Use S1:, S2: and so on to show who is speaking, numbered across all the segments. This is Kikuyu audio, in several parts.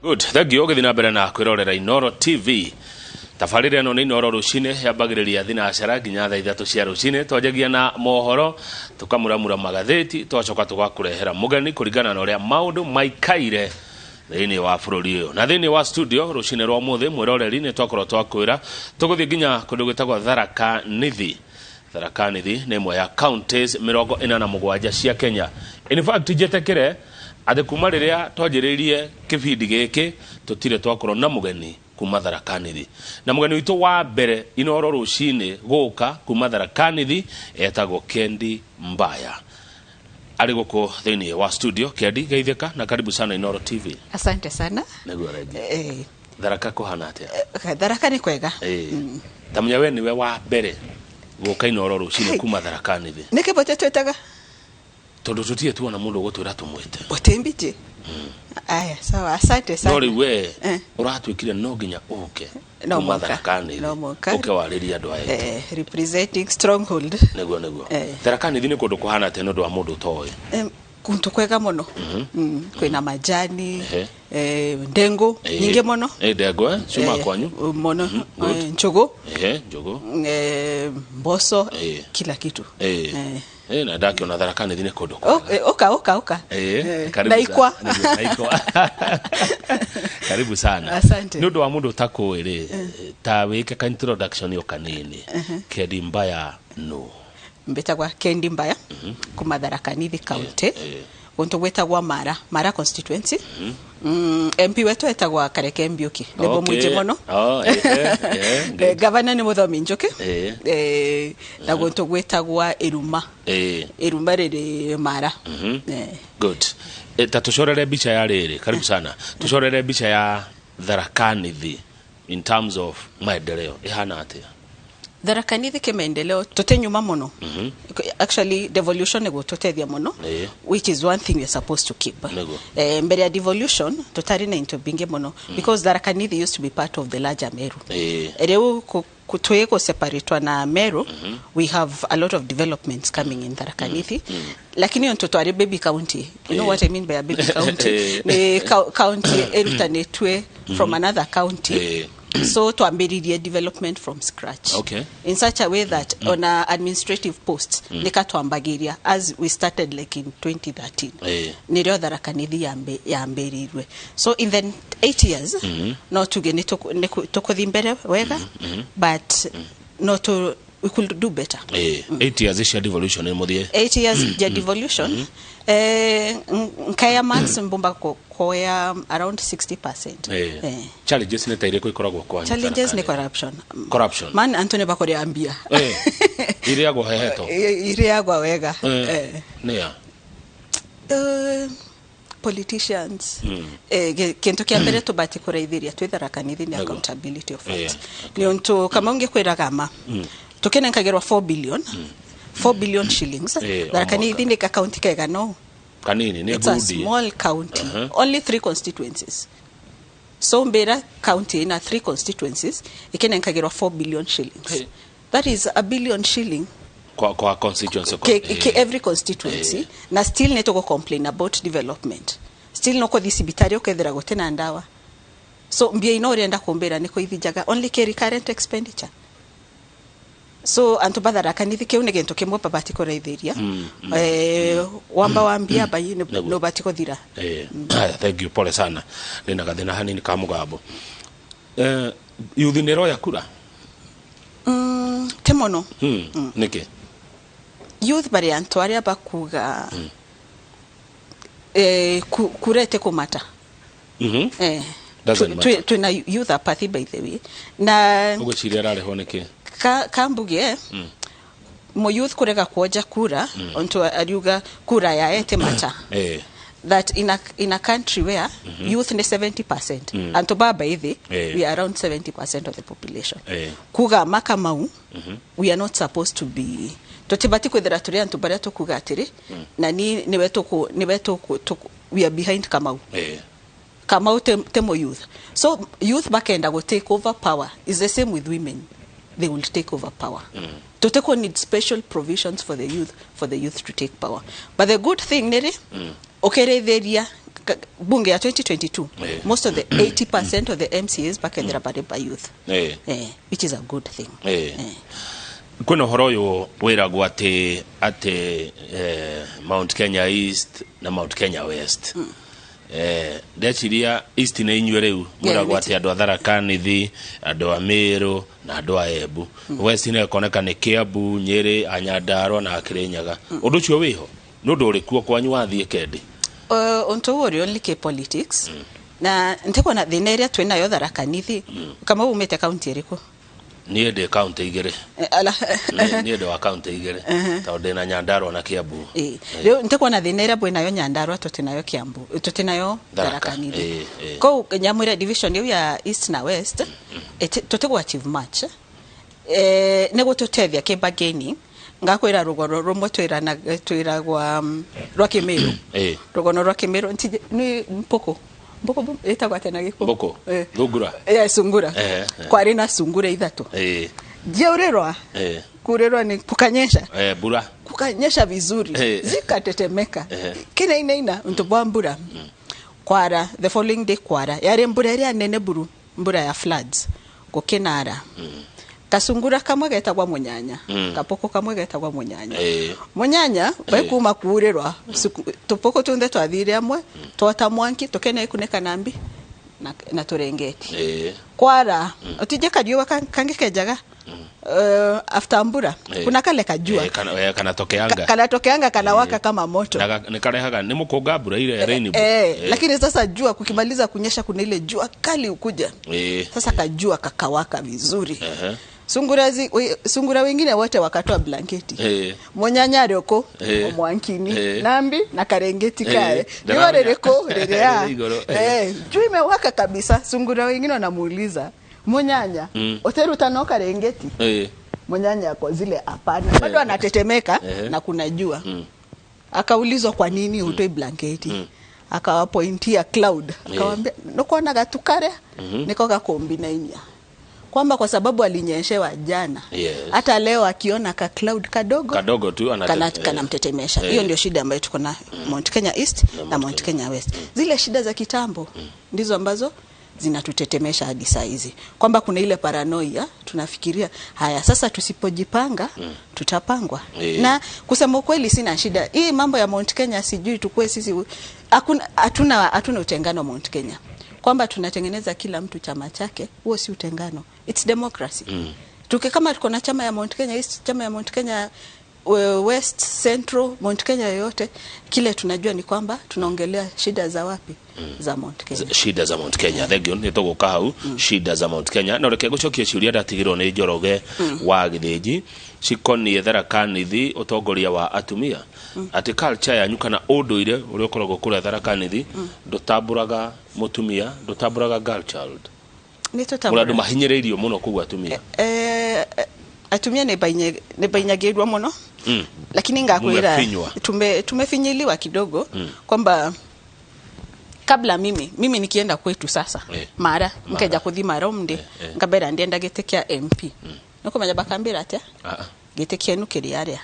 S1: Good, thank you. Ũgĩthiĩ na mbere na kwĩrorera Inoro TV. Tabarĩra ĩno nĩ Inoro rũcinĩ, yambagĩrĩria thinacara nginya thaa 3 cia rũcinĩ. Twanjagia na mohoro, tũkamuramura magathĩti, twacoka tũgakũrehera mũgeni kũringana na ũrĩa maũndũ maikaire thĩinĩ wa bũrũri ũyũ. Na thĩinĩ wa studio rũcinĩ rwa ũmũthĩ, mwĩroreri, nĩ twakorwo twakwĩra tũgũthiĩ nginya kũndũ gwĩtagwo Tharaka Nithi. Tharaka Nithi nĩ ĩmwe ya counties 47 cia Kenya. In fact, njĩtĩkĩre atĩ kuma rĩrĩa twanjĩrĩirie kĩbindi gĩkĩ tũtirĩ twakorwo na mũgeni kuma Tharaka Nithi. Na mũgeni witũ wa mbere Inoro rũcinĩ gũka kuma Tharaka Nithi etagwo Kendi Mbaya. Arĩ gũkũ thĩinĩ wa studio. Kendi, geithĩka na karibu sana Inoro TV.
S2: Asante sana.
S1: Nĩguo rengi. Tharaka kũhana atĩa?
S2: Tharaka nĩ kwega.
S1: Ta munya we nĩwe wa mbere gũka Inoro rũcinĩ kuma Tharaka Nithi.
S2: Nĩkĩ bote twĩtaga?
S1: Tondũ tũtirĩ tuona mũndũ ũgũtwĩra tũmwĩte.
S2: Ũtĩmbiti. Aya, sawa, asante sana.
S1: No rĩu we ũratuĩkire no nginya ũke
S2: No
S1: kuma
S2: mũhaka.
S1: Tharaka Nithi
S2: No mũhaka.
S1: ũke warĩrie andũ aya.
S2: Representing stronghold.
S1: Nĩguo.
S2: Eh.
S1: Tharaka Nithi nĩ kũndũ kũhana atĩa nĩ ũndũ wa mũndũ ũtoĩ?
S2: Kundu kwega muno. Kwĩna majani, ndengu nyingĩ mũno.
S1: Ndengũ ciuma kwanyu.
S2: Mũno.
S1: Good.
S2: Njugu,
S1: Njũgũ.
S2: Mboco, kila kitu.
S1: Na ndakĩona Tharaka Nithi nĩ kũndũ kwega.
S2: Ũka ũka ũka.
S1: Karibu
S2: Na ikwa.
S1: Nĩguo, na ikwa. Karibu sana.
S2: Asante.
S1: Nĩ ũndũ wa mũndũ ũtakũĩ rĩ, ta wĩke ka introduction yo kanini. Kendi Mbaya no?
S2: Mbĩtagwa Kendi Mbaya kuma Tharaka Nithi County, kundu gwĩtagwa Mara constituency. MP wetu etagwa Kareke Mbiuki, nĩguo mũingĩ mũno.
S1: Oh, good.
S2: Gavana nĩ Mũthomi Njuki. Na gũntũ gwĩtagwa Ĩruma. Ĩruma rĩrĩ Mara.
S1: Good. Ta tũcorere mbica ya rĩrĩ, karibu sana, tũcorere mbica ya Tharaka Nithi in terms of maendeleo, ĩhana atĩa?
S2: Tharaka Nithi kimaendeleo tũtinyuma mũno. Actually, devolution nĩguo tũteithia mũno, which is one thing we are supposed to keep. Mbere ya devolution tũtarĩ na into bingi mũno because Tharaka Nithi used to be part of the larger Meru. Rĩu twĩ gũseparatwa na Meru, we have a lot of developments coming in Tharaka Nithi, lakini onto twarĩ baby county. You know what I mean by a baby county? Nĩ county ĩrutanĩtwe from another county. So twambĩrĩrie development from scratch in such a way that on a administrative posts nĩkatwambagĩria as we started, like in 2013 nĩrĩo Tharaka Nithi yambĩrĩirwe. So in the 8 years no tuge nĩ tũkũthi mbere wega, but no to we could do better.
S1: 8 years cia devolution nĩ mũthiĩ.
S2: 8 years ya devolution, nkaya marks mbumba koya around 60%.
S1: Challenges nĩ ta irĩkũ ikoragwo kwanyu?
S2: Challenges ni
S1: Tharaka Nithi?
S2: Corruption.
S1: Corruption.
S2: Man antu nĩ bakũrĩa
S1: Eh, irĩagwo heheto.
S2: Irĩagwa wega.
S1: Nĩa?
S2: Politicians. Kintu kia mbere tubati kũraithĩria twĩ Tharaka Nithi nĩ accountability of funds, nĩ untu kama ũngĩkwĩraga ma tũkĩnenkagĩrwa 4 billion, 4 billion shillings.
S1: O
S2: Tharaka
S1: mwaka.
S2: Nithi nĩ ka county kega no
S1: Kanini nĩ
S2: it's a
S1: ngundi.
S2: Small county, only three constituencies. So mbira county ina three constituencies ikinenkagirwa 4 billion shillings.
S1: Hey.
S2: That is a billion shilling
S1: kwa constituency.
S2: Ke every constituency. Na still nĩ tũgũ complain about development. Still no kũthi cibitari ũkethira gũtina ndawa. So mbia ino ũrenda kũmbĩra nĩ kũithinjaga only ke recurrent expenditure. So antu batharaka nithi kĩu nĩ gĩntũ kĩmwe babati kũraithĩria. Wamba wa mbia bai
S1: Nĩguo.
S2: nĩ ũbati kũthira.
S1: Haya, thank you, pole sana, ndĩna gathĩna hanini ka mũgambo. Yuthi nĩ ĩroya kura?
S2: Te mũno.
S1: Nĩkĩ?
S2: Youth bari antu aria bakuga kura ĩte kũmata.
S1: Doesn't matter.
S2: Twĩna youth apathy, by the way, na
S1: Ũgwĩciria ĩrarehwo nĩkĩ?
S2: Kambuge mo youth kurega kuoja kura onto ariuga kura ya ete mata that in a country where youth ni 70%, antu baba ithi we are around 70% of the population. Kuga makamau we are not supposed to be, tutibati kwithira turi antu baria tukuga atiri na ni niwe tuku niwe tuku we are behind Kamau. Kamau temo youth. So youth bakenda go take over power. Is the same with women, they will take over power. Toteko need special provisions for the youth to take power. But the good thing niri ukeretheria Bunge ya 2022, most of the 80% of the MCAs bakethira bari ba youth, which is a good thing.
S1: Kwĩna ũhoro ũyũ wĩragwo atĩ Mount Kenya East na Mount Kenya West. Ndeciria East nĩ inyuĩ rĩu mwĩragwo atĩ andũ a Tharaka Nithi, andũ a Meru na andũ a Embu. West nĩ ĩkoneka nĩ Kiambu, Nyĩrĩ, a Nyandarua na a Kĩrĩnyaga. Ũndũ ũcio wĩho nĩ ũndũ ũrĩkuo kwanyu wathiĩ kendi?
S2: Untu ũũ ũrĩ only ke politics na ntikona thĩna ĩrĩa twĩ nayo Tharaka Nithi. Kama umĩte kaunti ĩrĩkũ?
S1: Niĩ ndĩ kaunti igĩrĩ.
S2: Ala.
S1: Niĩ ndĩ wa kaunti igĩrĩ tondũ ndĩ na Nyandarua na Kiambu.
S2: Rĩu ntikona thĩna ĩrĩa bwĩ nayo Nyandarua tũtinayo Kiambu, tũtinayo
S1: Tharaka.
S2: Tharaka Nithi. Kou nyamwĩra division ĩu ya East na West tũtigũ achieve much nĩ gũtũtethia kĩ bargaining. Ngakwĩra rũgono rũmwe twĩrana twĩragwa rwa Kĩmĩrũ. Rũgono rwa Kĩmĩrũ nĩ mpũkũ. Mbũkũ ĩtagwo atĩa na Gĩkũyũ?
S1: Mbũkũ? Thungura.
S2: Sungura. Kwarĩ na sungura ithatũ. Jiaurĩrwa kurĩrwa ni kukanyesha.
S1: Mbura.
S2: Kukanyesha vizuri. Zikatetemeka. Kinainaina untu bwa mbura. Kwara the following day kwara yari mbura ĩrĩa nene buru, mbura ya floods gũkĩnara. Kasungura kamwe getagwa munyanya. Kapoko kamwe getagwa munyanya. Munyanya baikuma kuurirwa tupoko tunthe twathire amwe twota mwanki tukena ikuneka nambi na turengeti. Kwara utije kariuwa kangi kejaga after mbura. Kuna kale kajua.
S1: Kana tokeanga.
S2: Kana tokeanga kana waka kama moto.
S1: Na nĩ karehaga nĩ mũkũnga mbura ile rain.
S2: Lakini sasa jua kukimaliza kunyesha kuna ile jua kali ukuja. Sasa kajua kakawaka vizuri. Sungura wengine wote wakatoa blanketi. Munyanya arĩoko omwankini nambi na karengeti kae.
S1: Ndĩramenya.
S2: Riũa rĩrĩkũ rĩrĩa.
S1: Rĩrĩ igũrũ.
S2: Juu imewaka kabisa. Sungura wengine wanamuuliza munyanya uteruta no karengeti? Munyanya kwa zile hapana. Bado anatetemeka na kuna jua. Akaulizwa kwa nini hutoi blanketi? Akawapointia cloud. Akawaambia nokona gatukare niko gakombinainia. Kwamba kwa sababu alinyeshewa jana. Hata leo akiona ka cloud kadogo
S1: kadogo tu
S2: kanamtetemesha. Hiyo ndio shida ambayo tuko nayo Mount Kenya East na Mount Kenya West. Zile shida za kitambo ndizo ambazo zinatutetemesha hadi saa hizi. Kwamba kuna ile paranoia tunafikiria haya sasa tusipojipanga tutapangwa. Na kusema ukweli sina shida. Hii mambo ya Mount Kenya sijui tukue sisi hakuna, hatuna utengano Mount Kenya. Kwamba tunatengeneza kila mtu chama chake, huo si utengano. It's democracy. Tuke kama tuko na chama ya Mount Kenya East, chama ya Mount Kenya West, Central, Mount Kenya yoyote, kile tunajua ni kwamba tunaongelea shida za wapi? Za Mount Kenya.
S1: Shida za Mount Kenya. Thank you. Nĩ tũgũka hau shida za Mount Kenya. No reke ngũcokie ciũria ndatigirwo nĩ Njoroge wa Gĩthĩnji cikoniĩ Tharaka Nithi, ũtongoria wa atumia. Atĩ culture yanyu kana ũndũire ũrĩa ũkoragwo kũrĩa Tharaka Nithi ndũtambũraga mũtumia, ndũtambũraga girl child.
S2: Nĩ
S1: Mũrĩ andũ
S2: tũtambũraga.
S1: mahinyĩrĩirio mũno kũu atumia.
S2: Atumia nĩ bainyagĩrwo mũno. Lakini ngakwĩra
S1: Mumefinywa.
S2: Tumefinyiliwa kidogo kwamba kabla mimi nikienda kwetu sasa Mara, nkeja kuthi Mara omndi, ngabera ndienda gĩtĩ kĩa MP. Nĩũkũmenya bakambĩra atĩa? Gĩtĩ kĩenu kĩrĩ arĩa?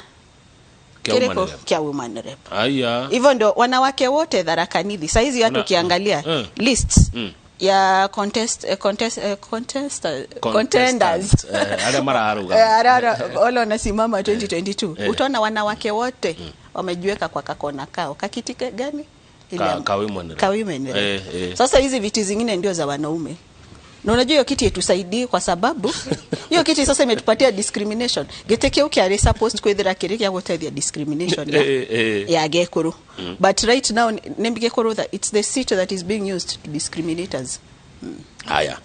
S1: Kĩa
S2: Kĩrĩkũ?
S1: woman rep.
S2: Kĩa woman rep.
S1: Aya.
S2: Hivyo ndio wanawake wote Tharaka Nithi. Saizi watu ukiangalia list ya contest, contest, contest,
S1: Contestants.
S2: contenders.
S1: Arĩa mararũgama.
S2: Arĩa wale wanasimama 2022. Utaona wanawake wote wamejiweka kwa kakona kao. Kakiti gani? Ile
S1: Ka women rep.
S2: Ka women rep. Sasa hizi viti zingine ndio za wanaume. Na unajua hiyo kiti itusaidii kwa sababu hiyo kiti sasa imetupatia discrimination. Gĩtĩ kĩu kĩarĩ supposed kwithira kĩrĩ gĩa gũteithia discrimination ya Gĩkũrũ. But right now nĩ Gĩkũrũ that it's the seat that is being used to discriminate us.
S1: Haya.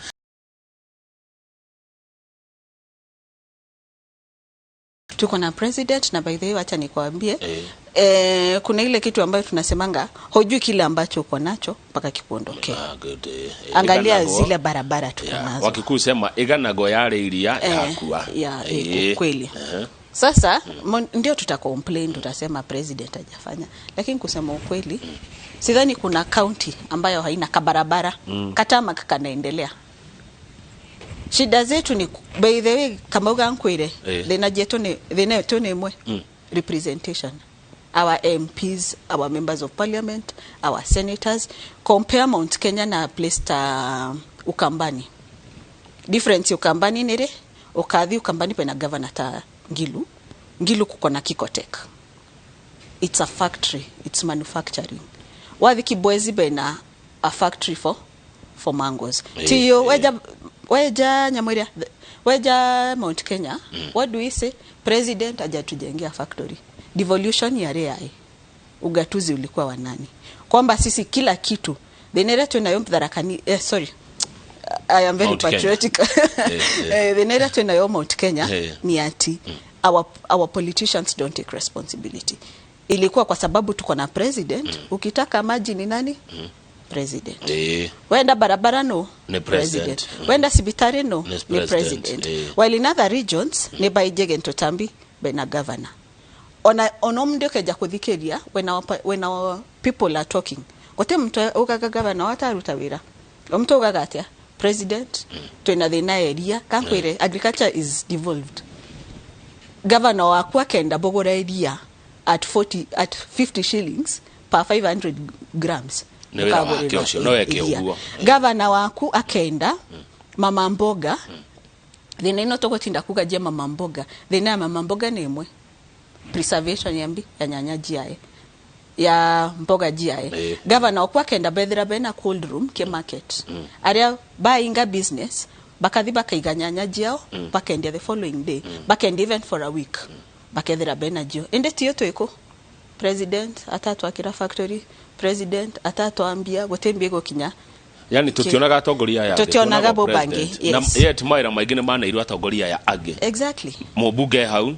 S2: Tuko na president na by the way acha nikwambie, kuna ile kitu ambayo tunasemanga hujui kile ambacho uko nacho mpaka kikuondokee.
S1: Ah, good.
S2: Angalia
S1: Iganagwo.
S2: zile barabara tuko nazo.
S1: Wakikuyu sema iganagwo yarĩ iria yakua.
S2: Ya, kweli. Sasa ndio tuta complain, tutasema president hajafanya. Lakini kusema ukweli, sidhani kuna county ambayo haina kabarabara. Katama kanaendelea. Shida zetu ni by the way kama uga nkwire, thina jetu ni thina yetu ni imwe. Representation. Our MPs, our members of parliament, our senators. Compare Mount Kenya na place ta Ukambani. Difference Ukambani nere ukathi Ukambani pena governor ta Ngilu. Ngilu kuko na Kikotek. It's a factory, it's manufacturing. Wathi Kibwezi bena a factory for mangoes. Tiyo weja nyamweria weja Mount Kenya. What do we say? President hajatujengea factory. Devolution ya REA. Ugatuzi ulikuwa wa nani? Kwamba sisi kila kitu the tunayo Tharakani, sorry, I am very
S1: Mount Kenya.
S2: Patriotic. The narrative tunayo Mount Kenya ni ati our politicians don't take responsibility. Ilikuwa kwa sababu tuko na president. Ukitaka maji ni nani? President. Wenda barabara no?
S1: Ni president.
S2: Wenda sibitari no?
S1: Ni
S2: Ni
S1: president.
S2: president. While in other regions ni baijege ntotambi bena governor. Ona onomndu keja kuthikiria when our people are talking, gote mtu ugaga governor wataruta wira, mtu ugaga atia president. Twina thina area kankwire, agriculture is devolved. Governor waku akenda bogora iria at 40, at 50 shillings per 500 grams.
S1: Nĩ wĩra wake ũcio, no eke
S2: Iria.
S1: ũguo.
S2: Gavana waku akenda mama mboga, thina ino tugutinda kuga jia mama mboga, thina ya mama mboga ni imwe, preservation ya mbi ya nyanya jiae, ya mboga jiae. Gavana waku akenda bethira bena cold room ke market, aria bainga business bakathi bakaiga nyanya jiao, bakendia the following day, bakendia even for a week, bakethira bena jio. Inde tiyo twiku president atatwakira factory, president atatwambia gutimbie gukinya.
S1: Yani tutionaga atongoria aya angĩ,
S2: Tutionaga
S1: tuonaga
S2: bo bangi,
S1: president.
S2: Yes.
S1: Na yet mawĩra maingĩ nĩ maneirwo atongoria aya angĩ. Mũmbunge hau,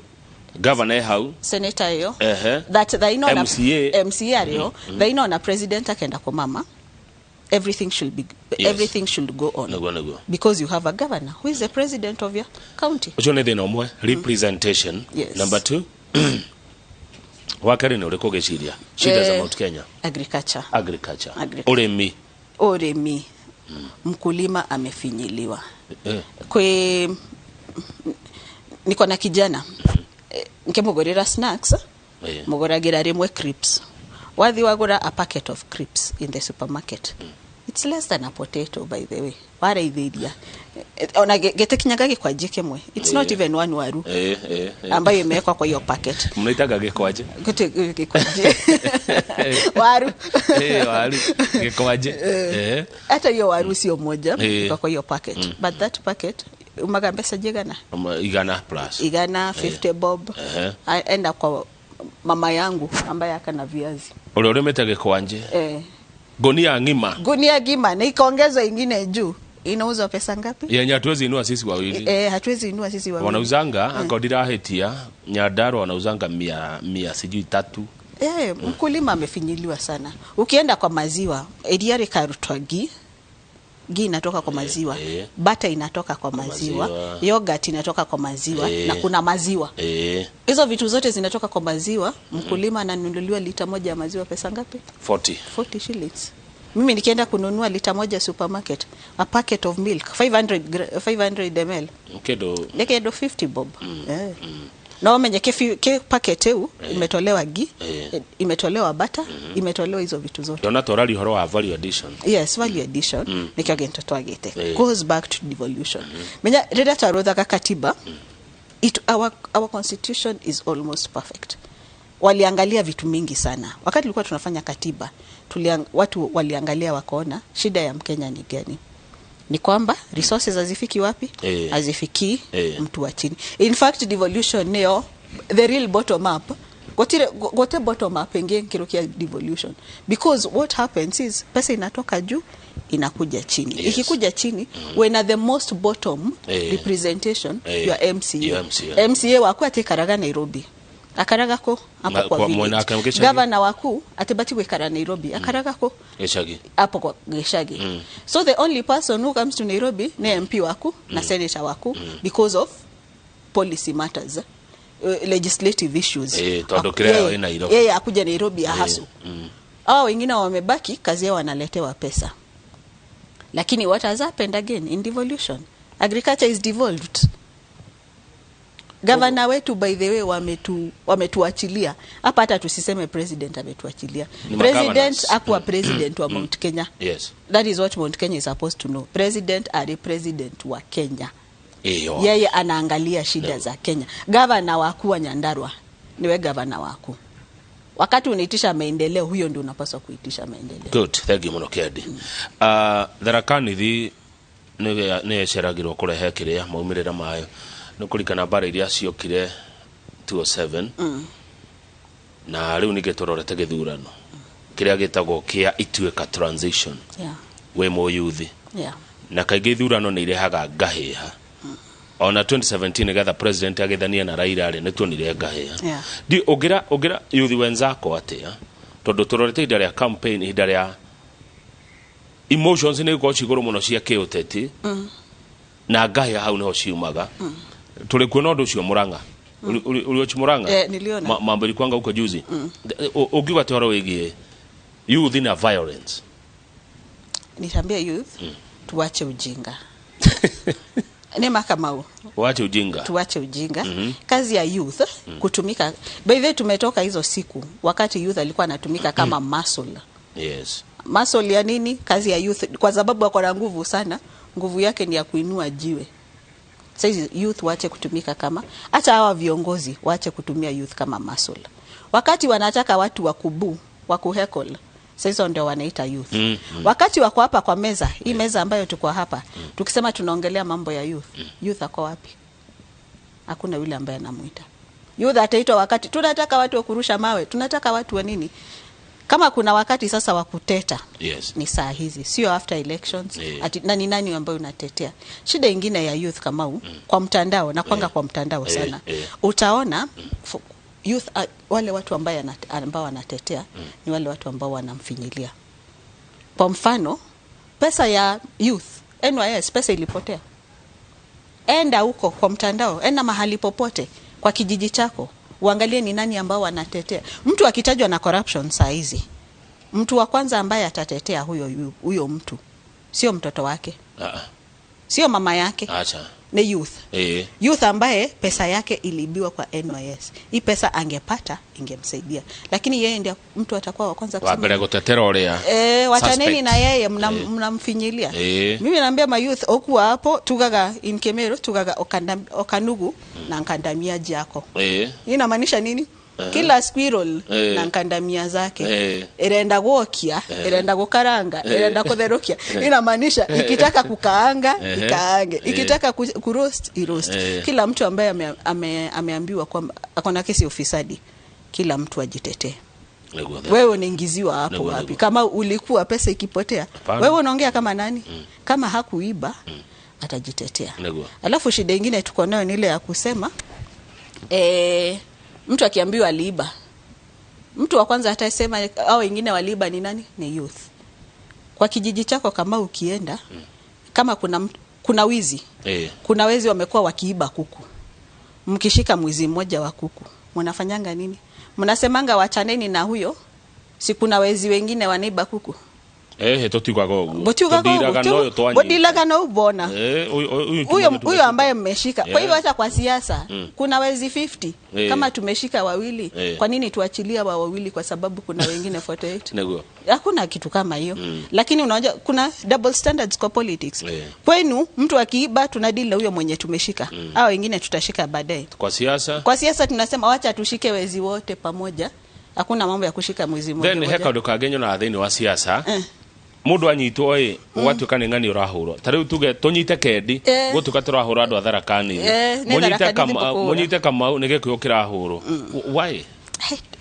S1: governor hau,
S2: Senator iyo.
S1: Ehe.
S2: That thaino na
S1: MCA.
S2: MCA ario thaino na president akenda kumama, everything should be everything should go on
S1: Nĩguo.
S2: because you have a governor who is the president of your county.
S1: Ũcio nĩ thĩna ũmwe, representation. Number two, wa kerĩ nĩ ũrĩkũ ũgĩciria shida za Mount Kenya?
S2: Agriculture.
S1: Agriculture.
S2: Agriculture.
S1: Ũrĩmi.
S2: Ũrĩmi, mkulima amefinyiliwa. Kwi niko na kijana, nkimugurira snacks, muguragira rimwe crisps. Wathi wagura a packet of crisps in the supermarket, it's less than a potato, by the way. Wareithiria ona gitikinyaga gikwanji kimwe, it's not even one waru ambayo imewekwa kwa hiyo packet.
S1: Mnaitaga gĩkwanjĩ?
S2: Gikwanji, waru.
S1: Waru gĩkwanjĩ.
S2: Hata hiyo waru sio moja iko kwa hiyo packet, but that packet umaga mbeca jigana?
S1: Igana plus.
S2: Igana 50 bob. Enda kwa mama yangu ambaye akana viazi.
S1: Ũrĩa ũrĩmĩte gĩkwanjĩ, gunia ng'ima.
S2: Gunia gima na ikaongezwa ingine juu, inauzwa pesa ngapi?
S1: Yenye hatuwezi inua sisi wawili.
S2: Hatuwezi inua sisi wawili.
S1: Wanauzanga mm. Ndirahĩtia, Nyandarua wanauzanga mia sijui tatu.
S2: Mkulima amefinyiliwa sana. Ukienda kwa maziwa, iria rikarutwa ghee, ghee inatoka kwa maziwa, butter inatoka kwa maziwa,
S1: maziwa.
S2: Yogurt inatoka kwa maziwa, na kuna maziwa. Hizo vitu zote zinatoka kwa maziwa. Mkulima ananunuliwa lita moja ya maziwa pesa ngapi?
S1: 40.
S2: 40 shillings. Mimi nikienda kununua lita moja supermarket, a packet of milk 500 500 ml,
S1: Kĩndũ
S2: nĩkĩndũ 50 bob. No umenye ke packet ĩu imetolewa ghee, imetolewa butter, imetolewa hizo vitu zote.
S1: Ndona tũraria ũhoro wa value addition.
S2: Yes, value addition nikĩo gĩntũ twagĩte. Goes back to devolution. Menya rĩrĩa twarũthaga katiba, our constitution is almost perfect. Waliangalia vitu mingi sana wakati tulikuwa tunafanya katiba. Watu waliangalia wakaona shida ya Mkenya ni gani? Ni kwamba resources hazifiki wapi? Hazifikii mtu wa chini. In fact, devolution niyo the real bottom up. Gotire gote bottom up ingi nkirukia devolution, because what happens is pesa inatoka juu inakuja chini. Ikikuja chini, when at the most bottom representation, your MCA.
S1: Your MCA.
S2: MCA waku atikaraga Nairobi, akaraga ko hapo
S1: Na-
S2: kwa
S1: kwa mwena
S2: village.
S1: ake gĩcagi?
S2: Governor waku atibati gwikara Nairobi, akaraga ko
S1: gĩcagi.
S2: Hapo kwa gĩcagi. So the only person who comes to Nairobi ni MP waku na senator waku because of policy matters, legislative issues.
S1: Tondũ kĩrĩa ĩ Nairobi.
S2: Yeye akuja Nairobi ahasu. Hao wengine wamebaki, kazi yao wanaletewa pesa. Lakini what has happened again in devolution? Agriculture is devolved. Gavana wetu, by the way, wametuachilia hapa. Hata tusiseme president ametuachilia.
S1: Ni
S2: President
S1: magovernors.
S2: akuwa president wa Mount Kenya. That is what Mount Kenya is supposed to know. President ari president wa Kenya. Yeye anaangalia shida za Kenya. Gavana waku wa Nyandarua niwe gavana waku. Wakati unaitisha maendeleo, huyo ndio unapaswa kuitisha maendeleo.
S1: Good, thank you muno, Kendi. Tharaka Nithi nä ĩceragĩrwo kũrehe kĩrĩa maumĩrĩra mayo nĩ kũrikana mbara iria ciokire 2007, na rĩu ningĩ tũrorete gĩthurano kĩrĩa gĩtagwo kĩa Ituĩka transition. Wĩ mũyuthi, na kaingĩ ithurano nĩ irehaga ngahĩha. Ona 2017 nĩgetha president agĩthanie na Raila rĩ, nĩ tuonire ngahĩha. Ndi ũngĩra yuthi wenzako atĩa, tondũ tũrorete ihinda rĩa campaign, ihinda rĩa emotions nĩ ikorwo cigũrũ mũno cia kĩũteti, na ngahĩha hau nĩho ciumaga. Tũrĩ kuona ũndũ ũcio Mũrang'a. Uliochi Murang'a?
S2: Eh, niliona.
S1: Mambo ilikuanga huko juzi. Ũngiuga atĩa ũhoro wĩgiĩ youth na violence?
S2: Nitaambia youth tuache ujinga. Ni makamau.
S1: Wache ujinga.
S2: Tuache ujinga. Kazi ya youth kutumika, by the way, tumetoka hizo siku wakati youth alikuwa anatumika kama muscle. Muscle ya nini? Kazi ya youth, kwa sababu ako na nguvu sana, nguvu yake ni ya kuinua jiwe. Saizi youth waache kutumika kama, hata hawa viongozi waache kutumia youth kama muscle. Wakati wanataka watu wakubu wakuheckle, sasa ndio wanaita youth. Wakati wako hapa kwa meza hii, meza ambayo tuko hapa, tukisema tunaongelea mambo ya youth, youth ako wapi? Hakuna yule ambaye anamuita. Youth ataitwa wakati tunataka watu wa kurusha mawe, tunataka watu wa nini. Kama kuna wakati sasa wa kuteta, ni saa hizi, sio after elections. Ati nani nani ambayo unatetea. Shida ingine ya youth, Kamau, kwa mtandao na kwanga, kwa mtandao sana, utaona youth, wale watu ambaye ambao wanatetea ni wale watu ambao wanamfinyilia. Kwa mfano, pesa ya youth, NYS, pesa ilipotea. Enda huko kwa mtandao, enda mahali popote kwa kijiji chako, uangalie ni nani ambao wanatetea. Mtu akitajwa na corruption saa hizi, mtu wa kwanza ambaye atatetea huyo mtu sio mtoto wake,
S1: Ah,
S2: sio mama yake,
S1: acha.
S2: Ni youth. Youth ambaye pesa yake iliibiwa kwa NYS. Hii pesa angepata ingemsaidia, lakini yeye ndiye mtu atakuwa wa kwanza
S1: Wa
S2: kusema
S1: mbere gutetera uria
S2: wachaneni
S1: suspect.
S2: na yeye, mnamfinyilia. Mimi naambia ma youth okuwa hapo, tugaga in Kemeru tugaga okanugu na nkandamia jako. Hii inamaanisha nini? Kila squirrel na nkandamia zake. Irenda gwokia, irenda gukaranga, irenda kutherukia. Inamaanisha ikitaka kukaanga, ikaange, ikitaka kuroast, iroast. Kila mtu ambaye ameambiwa kwamba akona kesi ya ufisadi, kila mtu ajitetee. Wewe unaingiziwa hapo wapi? Kama ulikuwa pesa ikipotea,
S1: Hapana.
S2: wewe unaongea kama nani? Kama hakuiba, atajitetea. Alafu shida ingine tuko nayo ni ile ya kusema, mtu akiambiwa aliiba, mtu wa kwanza atasema au wengine waliiba ni nani? Ni youth. Kwa kijiji chako kama ukienda, kama kuna wizi, kuna wezi wamekuwa wakiiba kuku, mkishika mwizi mmoja wa kuku, mnafanyanga nini? Mnasemanga wachaneni na huyo, si kuna wezi wengine wanaiba kuku?
S1: Tutiugaga ũguo.
S2: Butiugaga
S1: Tũtiraga
S2: ũguo,
S1: na ũyũ twanyita.
S2: butilaga na ubona
S1: Huyu
S2: huyo
S1: tumeshika.
S2: huyo ambaye mmeshika. Kwa hivyo hata kwa siasa kuna wezi 50, kama tumeshika wawili, kwa nini tuachilia wa wawili kwa sababu kuna wengine 48? Hakuna kitu kama hiyo. Lakini unajua kuna double standards kwa politics. Kwenu mtu akiiba tunadili na huyo mwenye tumeshika, hao wengine tutashika baadaye.
S1: Kwa siasa.
S2: Kwa siasa tunasema wacha tushike wezi wote pamoja, hakuna mambo ya kushika mwizi mmoja
S1: Then he
S2: mmoja.
S1: kaũndũ kangĩ nyonaga thĩinĩ wa siasa, mũndũ anyitwo ĩ, ũgatuĩka nĩ ng'ani ũrahũrwo. Ta rĩu tuge tũnyite Kendi, gũtuĩka tũrahũra andũ a Tharaka Nithi.
S2: Eh, nĩ
S1: Mũnyite
S2: Tharaka Nithi mũkũhũra.
S1: Mũnyite Kamau nĩ Gĩkũyũ kĩrahũrwo. Why?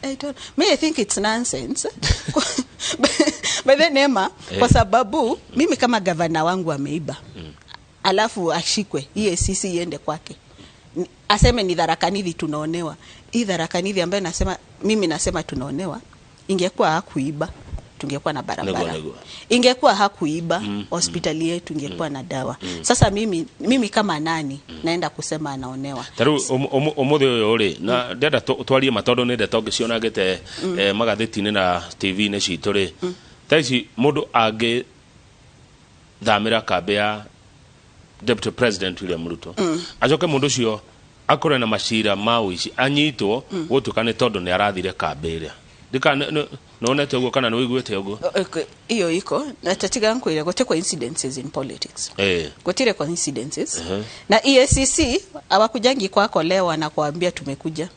S2: I don't, me I think it's nonsense. But then Nema, kwa sababu mimi kama gavana wangu ameiba, alafu ashikwe, EACC iende kwake, aseme ni Tharaka Nithi tunaonewa. Hii Tharaka Nithi ambayo nasema mimi nasema tunaonewa, ingekuwa hakuiba tungekuwa na barabara.
S1: Niguo, niguo.
S2: Ingekuwa hakuiba, hospitali yetu ingekuwa na dawa. Sasa mimi kama nani naenda kusema anaonewa?
S1: Ta rĩu ũmũthĩ ũyũ rĩ, na ndĩrenda twarie ma tondũ nĩ ndeto ngĩcionangĩte magathĩti-inĩ na TV-inĩ citũ rĩ, thaa ici mũndũ angĩthamĩra kambĩ ya Deputy President William Ruto, acoke mũndũ ũcio Akorwo na macira ma ũici anyitwo gũtuĩka nĩ tondũ nĩ arathire kambĩ ĩrĩa ndika nonete ũguo kana nĩ ũiguĩte ũguo.
S2: Hiyo iko na tatiga nkwire gũtirĩ coincidences in politics. Gũtirĩ coincidences. Na EACC hawakujangi kwako leo wanakuambia tumekuja.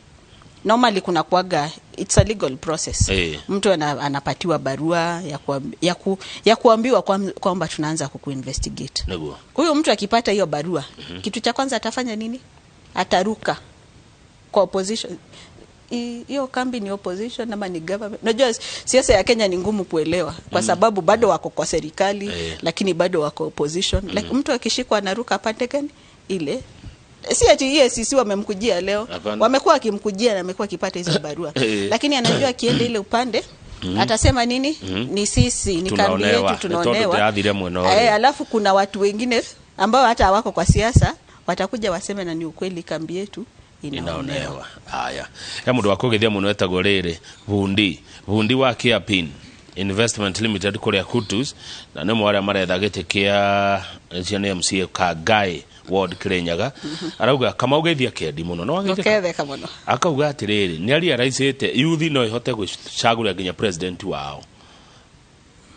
S2: Normally kuna kuaga, it's a legal process. Mtu anapatiwa barua ya kuambiwa kwamba tunaanza kukuinvestigate. Huyo mtu akipata hiyo barua, kitu cha kwanza atafanya nini? Ataruka kwa opposition. Hiyo kambi ni opposition ama ni government? Unajua siasa ya Kenya ni ngumu kuelewa kwa sababu bado wako kwa serikali, lakini bado wako opposition. Like, mtu akishikwa anaruka pande gani ile? Si ati EACC wamemkujia leo.
S1: Hapana.
S2: Wamekuwa wakimkujia na amekuwa akipata hizo barua. Lakini anajua akienda ile upande atasema nini? Ni sisi, ni kambi
S1: Tunaonewa.
S2: yetu,
S1: Nĩ tondũ
S2: tunaonewa.
S1: tũrathire mwena ũrĩa.
S2: Alafu kuna watu wengine ambao hata hawako kwa siasa watakuja waseme na ni ukweli, kambi yetu inaonewa.
S1: Inaonewa. Haya, he mũndũ wa kũgeithia mũno etagwo rĩrĩ Bundi wa Kiapin Investment Limited kũrĩa Kutus, na nĩ arĩa maretha gĩtĩ kĩa cio nĩ MCA Kangai Ward Kirinyaga. Arauga Kamau geithia Kendi mũno no wageithia.
S2: Ndũketheka mũno.
S1: Akauga atĩrĩrĩ, nĩ arealize youth no ihote gwĩcagũrĩra nginya president wao.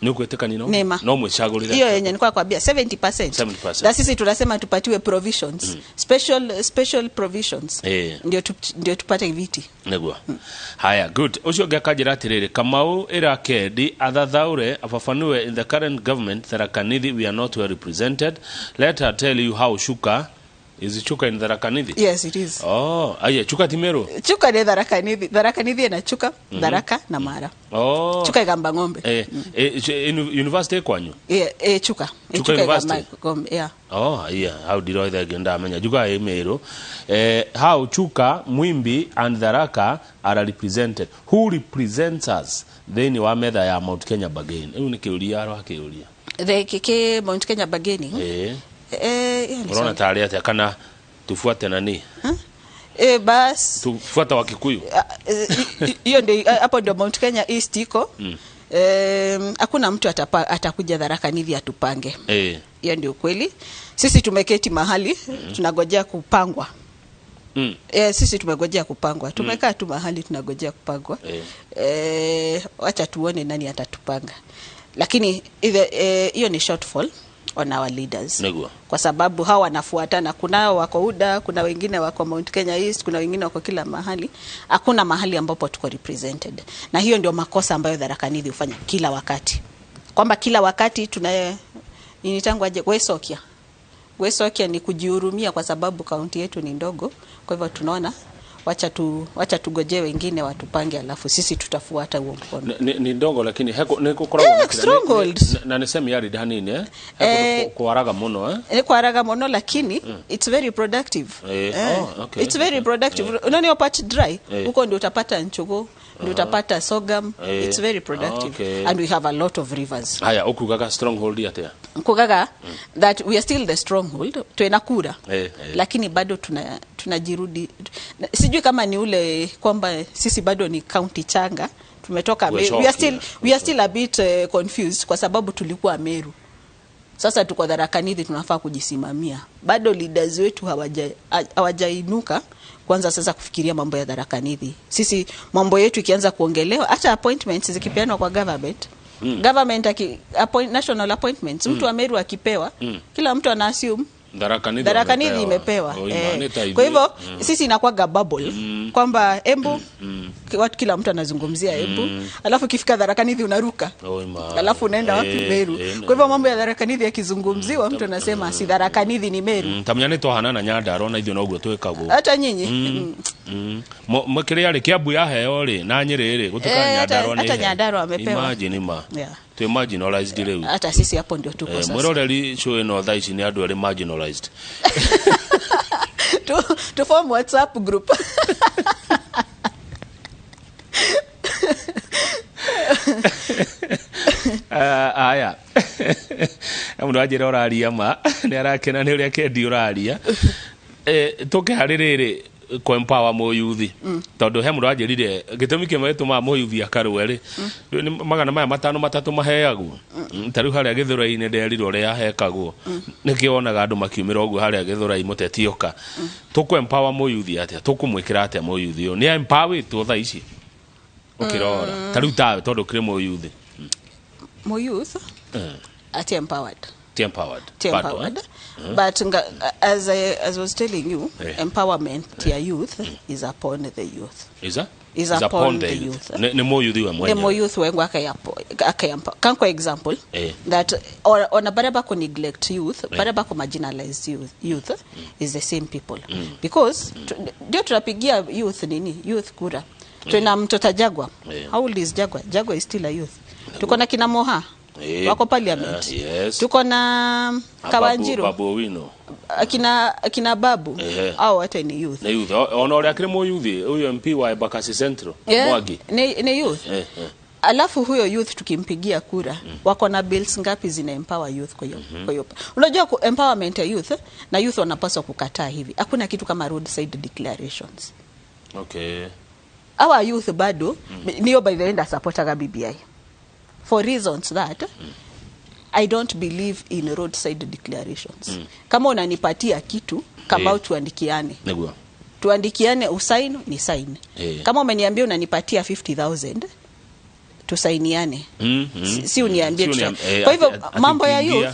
S1: Nĩ ũkwĩtĩkania no
S2: Nĩma.
S1: no mwĩcagũrĩre?
S2: Hiyo yenye nilikuwa nakwambia 70%.
S1: 70%.
S2: Na sisi tunasema tupatiwe provisions, special provisions, ndio tupate viti.
S1: Nĩguo. Haya, good. Ũcio ũngĩ akanjĩra atĩrĩrĩ, Kamau ĩra Kendi athathaũre afafanue, in the current government Tharaka Nithi we are not well represented. Let her tell you how Chuka is. Chuka in Tharaka Nithi?
S2: Yes, it is.
S1: Oh, aya, Chuka ti Meru?
S2: Chuka ni Tharaka Nithi. Tharaka Nithi ina Chuka, Tharaka na Mara. Chuka igamba ng'ombe.
S1: University kwanyu?
S2: Yeah, Chuka.
S1: Chuka
S2: Chuka
S1: University?
S2: Igamba ng'ombe, yeah.
S1: Oh, yeah, hau ndiroitha ngĩ ndamenya njugaga ĩ Meru. How Chuka, Mwimbi and Tharaka are represented? Who represents us thĩinĩ wa metha ya Mount Kenya bargain? Rĩu nĩ kĩũria arakĩũria.
S2: The kike Mount Kenya bargaining. Yeah, ni
S1: Ũrona
S2: swali.
S1: tarĩ atĩa, kana tufuate nani?
S2: Huh? Bas.
S1: Tufuata Wakikuyu?
S2: Ah, hiyo ndio, hapo ndio Mount Kenya East iko. Hakuna mtu atakuja Tharaka Nithi atupange. Hiyo ndio ukweli. Sisi tumeketi mahali tunagojea kupangwa. Sisi tumegojea kupangwa. Tumekaa tu mahali tunagojea kupangwa. Wacha tuone nani atatupanga. Lakini hiyo ni shortfall on our leaders. Kwa sababu hawa wanafuatana, kuna wako UDA, kuna wengine wako Mount Kenya East, kuna wengine wako kila mahali. Hakuna mahali ambapo tuko represented. Na hiyo ndio makosa ambayo Tharaka Nithi hufanya kila wakati. Kwamba kila wakati tuna nini aje gwesokia. Gwesokia ni kujihurumia kwa sababu kaunti yetu ni ndogo. Kwa hivyo tunaona wacha tugojee wengine watupange, alafu sisi tutafuata huo mkono.
S1: Ni ndogo lakini heko nĩ gũkoragwo na kĩrĩa-
S2: Stronghold.
S1: Na nĩ semi arid hanini, eh? Heko kwaraga mũno, eh?
S2: Ni kwaraga muno, lakini it's very productive.
S1: Oh, okay.
S2: It's very productive. Unaona hiyo part dry, huko ndio utapata nchugu, ndio utapata sorghum. It's very productive. And we have a lot of rivers.
S1: Haya, ũkugaga stronghold atĩa?
S2: Kugaga that we are still the stronghold, twena kura, lakini bado tunajirudi. Sijui kama ni ule kwamba sisi bado ni county changa, tumetoka
S1: We're
S2: Meru. We are still,
S1: shocked.
S2: we are still a bit confused kwa sababu tulikuwa Meru, sasa tuko Tharaka Nithi, tunafaa kujisimamia. Bado leaders wetu hawajainuka kwanza sasa kufikiria mambo ya Tharaka Nithi. Sisi mambo yetu ikianza kuongelewa, hata appointments zikipeanwa kwa government, government national appointments, mtu wa Meru akipewa, kila mtu ana assume
S1: Tharaka Nithi
S2: Tharaka Nithi
S1: wamepewa.
S2: imepewa.
S1: Oh, imani ta
S2: Kwa hivyo sisi inakuwaga bubble kwamba Embu, watu kila mtu anazungumzia Embu, alafu ikifika Tharaka Nithi unaruka.
S1: Oh, imani.
S2: Alafu unaenda wapi? Meru. Kwa hivyo mambo ya Tharaka Nithi yakizungumziwa, mtu anasema si Tharaka Nithi ni Meru.
S1: Tamenya nĩ twahana na Nyandarua na ithuĩ noguo twĩkagwo.
S2: Hata nyinyi.
S1: Kĩrĩa rĩ Kiambu yaheo rĩ na Nyĩrĩ rĩ gũtuĩka Nyandarua nĩ
S2: Hata
S1: iheo.
S2: Nyandarua amepewa.
S1: Imagine ma. Twĩ marginalized rĩu.
S2: Hata sisi hapo ndio tuko sasa.
S1: Mwĩroreri show ĩno thaa ici nĩ andũ arĩ marginalized.
S2: Tu form WhatsApp group.
S1: Aya, mũndũ anjĩra ũraria ma nĩ arakena nĩ ũrĩa Kendi ũraria. Tũke harĩ rĩrĩ Kũ empower mũyuthi, tondũ he mũndũ anjĩrire gĩtũmi kĩmwe gĩtũmaga mũyuthi akarũe rĩ, nĩ 503 maheagwo. Ta rĩu harĩa Gĩthũrai-inĩ nderirwo ũrĩa hekagwo, nĩkĩo wonaga andũ makiumĩra ũguo harĩa Gĩthũrai mũteti oka. Tũkũ empower mũyuthi atĩa? Tũkũmwĩkĩra atĩa mũyuthi ũyũ? Nĩ empowerĩtwo thaa ici ũkĩrora ta rĩu tawe, tondũ ũkĩrĩ mũyuthi?
S2: Mo youth ati empowered.
S1: Ti empowered?
S2: Ti
S1: Bado,
S2: empowered.
S1: Eh?
S2: But as I was telling you, empowerment ya youth is upon the youth.
S1: Is that?
S2: Is upon the youth.
S1: Nĩ mũyuthi we
S2: Nĩ
S1: mwenyewe.
S2: mo youth wengwa akaya kanko example that or ona baria bako neglect youth, baria bako marginalize youth is the same people, because ndio tunapigia youth nini, youth kura. Tuna mtoto Jagwa. How old is Jagwa? Jagwa is still a youth. Tuko na kina Moha, wako parliament. Tuko na Kawanjiru,
S1: Babu Owino.
S2: Akina Babu, au wote ni youth.
S1: Nĩ youth. Ona ũrĩa akĩrĩ mũyuthi, ũyũ MP wa Embakasi Central, Mwangi.
S2: Ni youth. Alafu huyo youth tukimpigia kura, wako na bills ngapi zina empower youth? Kwa hiyo unajua empowerment ya youth, na youth wanapaswa kukataa hivi, hakuna kitu kama roadside declarations. Our youth bado niyo, by the way, ndasupportaga BBI for reasons that I don't believe in roadside declarations. Kama unanipatia kitu kama tuandikiane, tuandikiane, usain ni sign. Kama umeniambia unanipatia 50,000, tusainiane. Si uniambie
S1: Si
S2: kwa hivyo
S1: ati
S2: mambo ya
S1: ukiingia-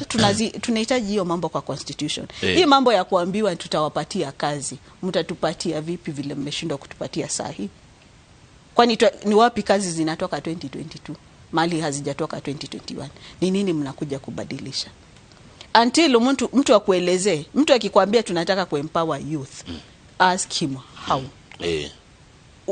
S2: youth tunahitaji hiyo mambo kwa constitution. Hii mambo ya kuambiwa tutawapatia kazi, mtatupatia vipi vile mmeshindwa kutupatia saa hii? Kwani ni wapi kazi zinatoka 2022 mali hazijatoka 2021? Ni nini mnakuja kubadilisha? Until mtu akuelezee, mtu akikwambia tunataka kuempower youth, ask him how.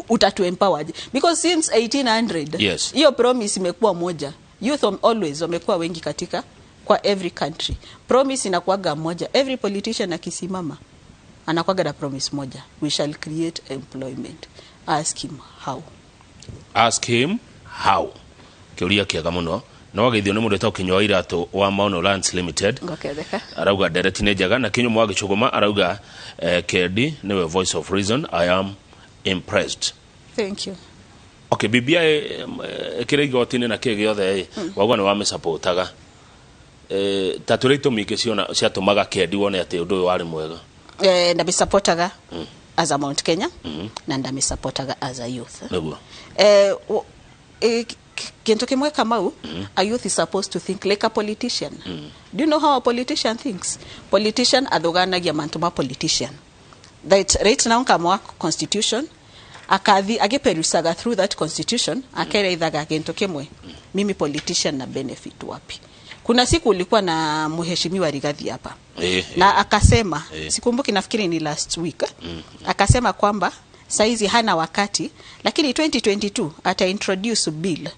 S2: Utatuempower aje? Because since 1800 hiyo promise imekuwa moja. Youth always wamekuwa wengi katika kwa every country. Promise inakuwaga moja. Every politician akisimama anakuwaga na promise moja: "We shall create employment." Ask him how.
S1: Ask him how. Kĩũria kĩega mũno. No wageithio nĩ mũndũ wĩtagwo Kinyua Iratũ wa Maono Lands Limited.
S2: Ngoketheka.
S1: Arauga ndereti nĩ njega. Na Kinyua wa Gĩcũgũma arauga Kendi nĩwe voice of reason, I am impressed.
S2: Thank you.
S1: Okay, BBI ĩkĩrĩ igoti-inĩ na kĩ gĩothe ĩ, wauga nĩ wamĩsupportaga. Ta tũrĩ itũmi ingĩ ciatũmaga Kendi wone atĩ ũndũ ũyũ warĩ mwega?
S2: Ndamĩsupportaga as a Mount Kenya na ndamĩsupportaga as a youth. Kintu kimwe, Kamau, a youth is supposed to think like a politician. Do you know how a politician thinks? Politician athuganagia mantu ma politician. That right now kama constitution akathi agiperusaga through that constitution, akereithaga kintu kimwe: mimi politician na benefit wapi? Kuna siku ulikuwa na mheshimiwa Rigathi hapa na akasema, sikumbuki, nafikiri ni last week, akasema kwamba saizi hana wakati, lakini 2022 ata introduce bill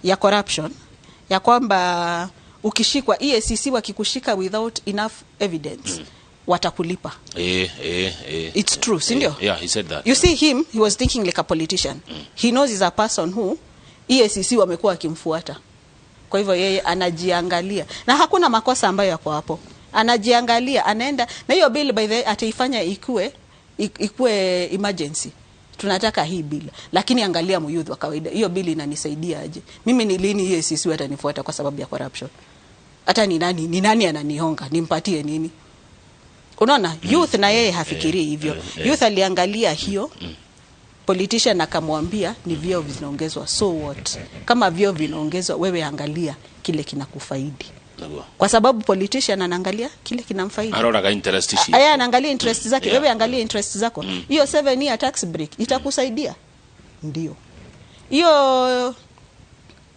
S2: ya corruption, ya kwamba ukishikwa, EACC wakikushika without enough evidence, watakulipa. It's true, si ndio?
S1: Yeah, he said that.
S2: You see him, he was thinking like a politician. He knows he's a person who EACC wamekuwa wakimfuata. Kwa hivyo yeye anajiangalia, na hakuna makosa ambayo yako hapo. Anajiangalia, anaenda na hiyo bill. By the way, ataifanya ikue emergency. Tunataka hii bill, lakini angalia myouth wa kawaida, hiyo bill inanisaidia aje? Mimi ni lini EACC watanifuata kwa sababu ya corruption? Hata ni nani ananihonga, nimpatie nini? Unaona, youth na yeye hafikirii hivyo. Youth aliangalia hiyo politician akamwambia ni vyeo vinaongezwa, so what? Kama vyeo vinaongezwa, wewe angalia kile kinakufaidi, kwa sababu politician anaangalia kile kinamfaidi.
S1: Aroraga interest ici.
S2: Aya, anaangalia interest zake. Wewe angalia interest zako. Hiyo 7 year tax break itakusaidia, ndio hiyo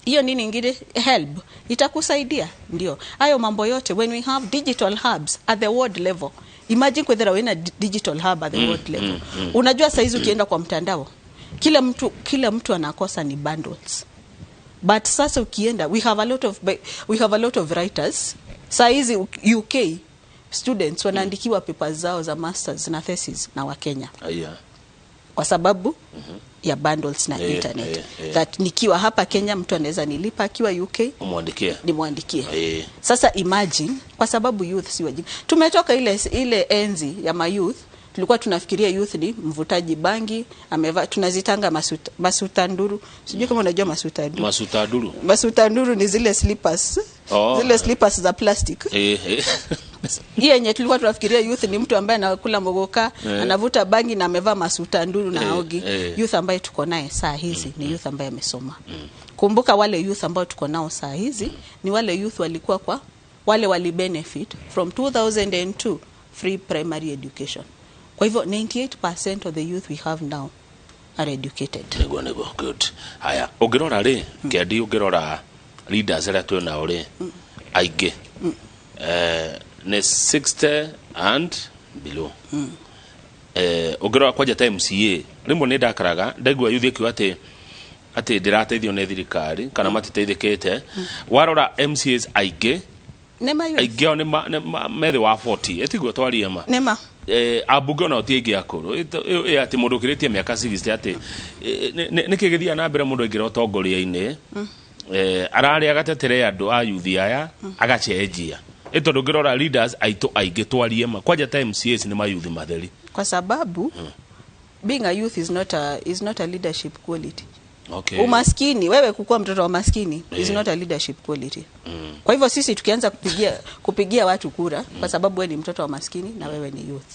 S2: hiyo nini ingine, HELB itakusaidia, ndio hayo mambo yote. When we have digital hubs at the world level, imagine kwethera wena digital hub at the world level. Unajua saizi ukienda kwa mtandao, kila mtu anakosa ni bundles, but sasa ukienda, we have a lot of writers. Saa hizi UK students wanaandikiwa papers zao za masters na thesis na Wakenya kwa sababu ya bundles na internet, that nikiwa hapa Kenya mtu anaweza nilipa akiwa UK,
S1: Umwandikie.
S2: Nimwandikie. Sasa imagine, kwa sababu youth si wajinga. Tumetoka ile enzi ya mayouth. Tulikuwa tunafikiria youth ni mvutaji bangi, amevaa, tunazitanga masutanduru. Sijui kama unajua masutanduru.
S1: Masutaduru.
S2: Masutanduru ni zile slippers.
S1: Oh.
S2: Zile slippers za plastic. Hii yenye tulikuwa tunafikiria youth ni mtu ambaye anakula mogoka, anavuta bangi na amevaa masutanduru na aogi. Youth ambaye tuko naye saa hizi ni youth ambaye amesoma. Kumbuka wale youth ambao tuko nao saa hizi ni wale youth walikuwa kwa wale wali benefit from 2002 free primary education. Kwa hivyo 98% of the youth we have now are educated.
S1: Niguo niguo, good. Haya, ũngĩrora rĩ, Kĩandi, ũngĩrora leaders arĩa twĩ nao rĩ, aingĩ nĩ 60 and below. Ũngĩrora kwanja ta MCA, rĩmwe nĩ ndakaraga ndaigua youth ĩkiuga atĩ ndĩrateithio nĩ thirikari kana matiteithĩkĩte. Warora MCAs aingĩ,
S2: Nĩ ma youth.
S1: Aingĩ ao nĩ methĩ wa 40, ĩtiguo twarie ma?
S2: Nĩ ma.
S1: Ambunge ona ti aingĩ akũrũ. Atĩ mũndũ ũkĩrĩtie mĩaka 60 atĩ nĩkĩ gĩthiaga na mbere mũndũ aingĩra ũtongoria-inĩ, ararĩa agatetere andũ a yuthi aya agacenjia, tondũ ngĩrora leaders aitũ aingĩ, twarie ma, kwanja ta MCAs nĩ mayuthi matheri.
S2: Kwa sababu being a youth is not a leadership quality. Umaskini, wewe kukuwa mtoto wa maskini is not a leadership quality. Kwa hivyo sisi tukianza kupigia watu kura kwa sababu wewe ni mtoto wa maskini na wewe ni youth,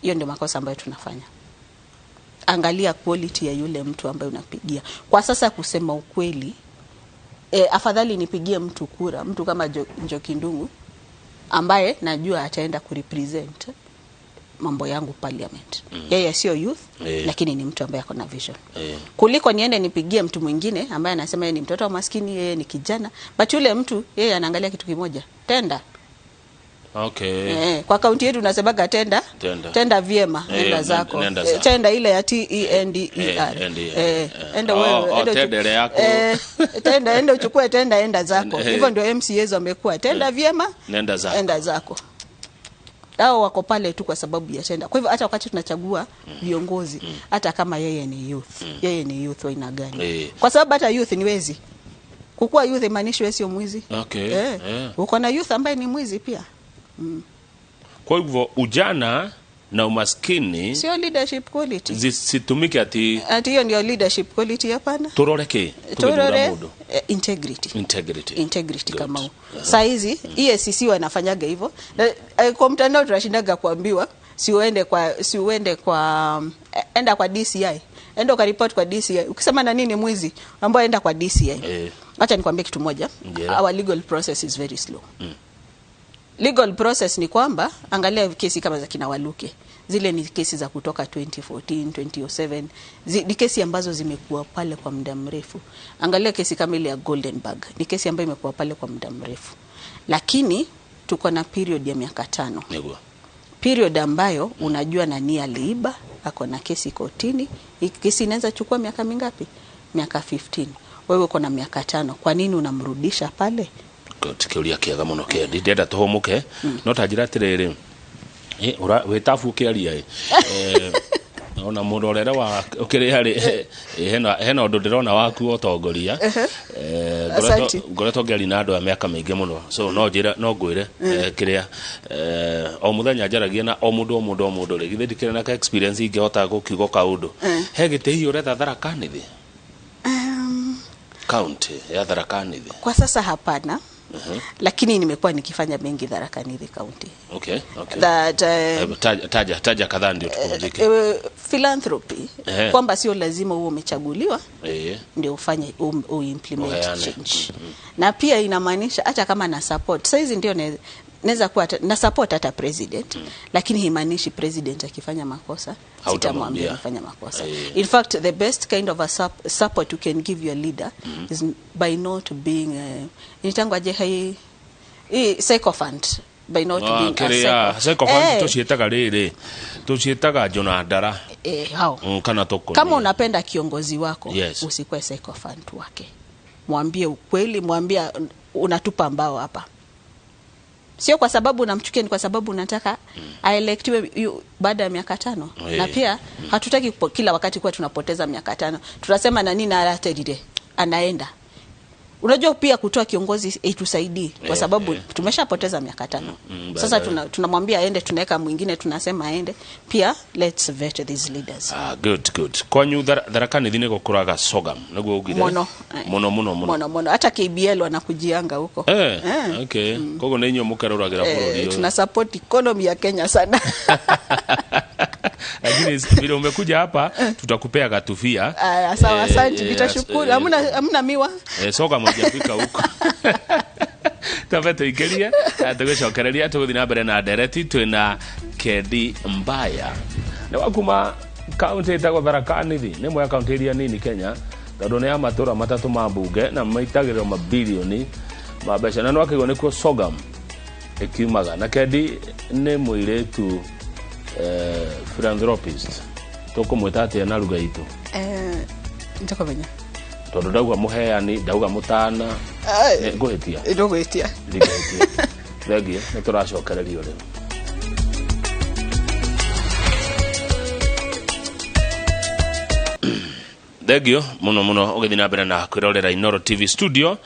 S2: hiyo ndio makosa ambayo tunafanya. Angalia quality ya yule mtu ambaye unapigia. Kwa sasa, kusema ukweli, afadhali nipigie mtu kura, mtu kama Njoki Ndung'u ambaye najua ataenda kurepresent mambo yangu parliament. Yeye sio youth, lakini ni mtu ambaye ako na vision kuliko niende nipigie mtu mwingine ambaye anasema yeye ni mtoto wa maskini, yeye ni kijana, but yule mtu yeye anaangalia kitu kimoja, tenda. Kwa kaunti yetu unasemaga tenda.
S1: Tenda.
S2: Tenda vyema, nenda zako.
S1: Nenda zako.
S2: Tenda ile ya Tender.
S1: N D E R.
S2: Enda
S1: Oh,
S2: wewe,
S1: oh,
S2: enda
S1: tenda ile yako.
S2: Tenda, enda uchukue tenda, enda zako. Hivyo ndio MCAs wamekuwa, tenda vyema,
S1: Nenda zako.
S2: Enda zako. Hao wako pale tu kwa sababu ya tenda. Kwa hivyo hata wakati tunachagua viongozi, hata kama yeye ni youth, yeye ni youth wa aina gani? Kwa sababu hata youth ni wezi. Kukuwa youth imaanishi wewe sio mwizi. Uko na youth ambaye ni mwizi pia.
S1: Kwa hivyo ujana na umaskini
S2: sio leadership quality.
S1: Zisitumike ati
S2: Ati hiyo ndio leadership quality, hapana.
S1: Turore ki tugithura
S2: Turore
S1: mundu?
S2: Integrity.
S1: Integrity.
S2: Integrity.
S1: Good.
S2: Kama huu saa hizi EACC wanafanyaga hivyo. Na kwa mtandao tunashindaga kuambiwa si uende kwa enda kwa DCI, enda ukaripoti kwa DCI. Ukisema na nini mwizi, ambao enda kwa DCI. Acha nikwambie kitu moja. Our legal process is very slow. Legal process ni kwamba angalia kesi kama za kina Waluke, zile ni kesi za kutoka 2014, 2007. Ni kesi ambazo zimekuwa pale kwa muda mrefu. Angalia kesi kama ile ya Goldenberg, ni kesi ambayo imekuwa pale kwa muda mrefu, lakini tuko na period ya miaka 5, period ambayo unajua nani aliiba, ako na kesi kotini. Hii kesi inaweza chukua miaka mingapi? Miaka 15. Wewe uko na miaka 5, kwa nini unamrudisha pale?
S1: Good, kiuria kiega muno Kendi, ndenda tuhumuke no ta njira atiriri, wĩ tabu ũkĩaria ĩ. Ona mũrorere wa ũkĩrĩa rĩ, hena ũndũ ndĩrona waku wa ũtongoria.
S2: Asante.
S1: Ngoretwo ngĩaria na andũ a mĩaka mĩingĩ mũno, so no njĩre, no ngwĩre, kĩrĩa o mũthenya njaragia na o mũndũ o mũndũ o mũndũ rĩ, githĩ ndikĩrĩ na ka experience ingĩhota gũkiuga kaũndũ. He gĩtĩ hihi ũretha Tharaka Nithi, county ya Tharaka Nithi?
S2: Kwa sasa hapana, lakini nimekuwa nikifanya mengi Tharaka Nithi County. That
S1: Taja, taja, taja kadhaa ndio tupumzike.
S2: Philanthropy, kwamba sio lazima uwe umechaguliwa ndio ufanye uimplement
S1: Uheane.
S2: change. Na pia inamaanisha hata kama na support saizi ndio naweza kuwa na support hata president, lakini haimaanishi president akifanya makosa
S1: Hautamwambia.
S2: sitamwambia amefanya makosa. In fact, the best kind of a support you can give your leader is by not being nitangwaje hai hii sycophant, by not being a
S1: Kĩrĩa sycophant, tũciĩtaga rĩrĩ, tũciĩtaga njũna ndara.
S2: Hao.
S1: Kana tũkũ.
S2: Kama unapenda kiongozi wako, usikuwe sycophant wake. Mwambie ukweli, mwambie unatupa mbao hapa. Sio kwa sababu unamchukia, ni kwa sababu unataka aelektiwe baada ya miaka 5. Na pia hatutaki kila wakati kuwa tunapoteza miaka 5, tunasema nani na araterire anaenda. Unajua pia kutoa kiongozi itusaidii kwa sababu tumeshapoteza miaka 5. Sasa tunamwambia aende, tunaweka mwingine, tunasema aende. Pia let's vet these leaders.
S1: Ah, good good. Kwanyu Tharaka Nithi nĩ gũkũraga sorghum nĩguo ugire?
S2: Mono.
S1: Mũno mũno mũno.
S2: Mono mono. Hata KBL wanakujianga huko.
S1: Okay. Koguo nĩ inyuĩ mũkerũragĩra bũrũri ũyũ.
S2: Tuna support economy ya Kenya sana.
S1: Lakini vile umekuja hapa tutakupea gatufia.
S2: Aya, sawa, asante, nitashukuru. Hamna miwa.
S1: Sorghum haijafika huko. Tambe tuingĩrie tũgĩcokereria tũgũthiĩ na mbere na ndereti twĩna Kendi Mbaya nĩ wa kuma kaunti ĩtagwo Tharaka Nithi, nĩ ĩmwe ya kaunti iria nini Kenya tondũ nĩ ya matũra matatũ ma mbunge na maitagĩrĩrwo mabilioni ma mbeca na nĩwakĩigua nĩkuo sorghum ĩkiumaga. Na Kendi nĩ mũirĩtu philanthropist, tũkũmwĩta atĩa na lugha itũ?
S2: Nitakumenya
S1: tondũ ndauga mũheani, ndauga mũtana, ngũhĩtia?
S2: Ndũgwĩtia.
S1: Ndingĩhĩtia. Thengiũ, nĩ tũracokererio rĩu. Thengio muno muno ũgĩthiĩ na mbere na kwĩrorera Inooro TV studio.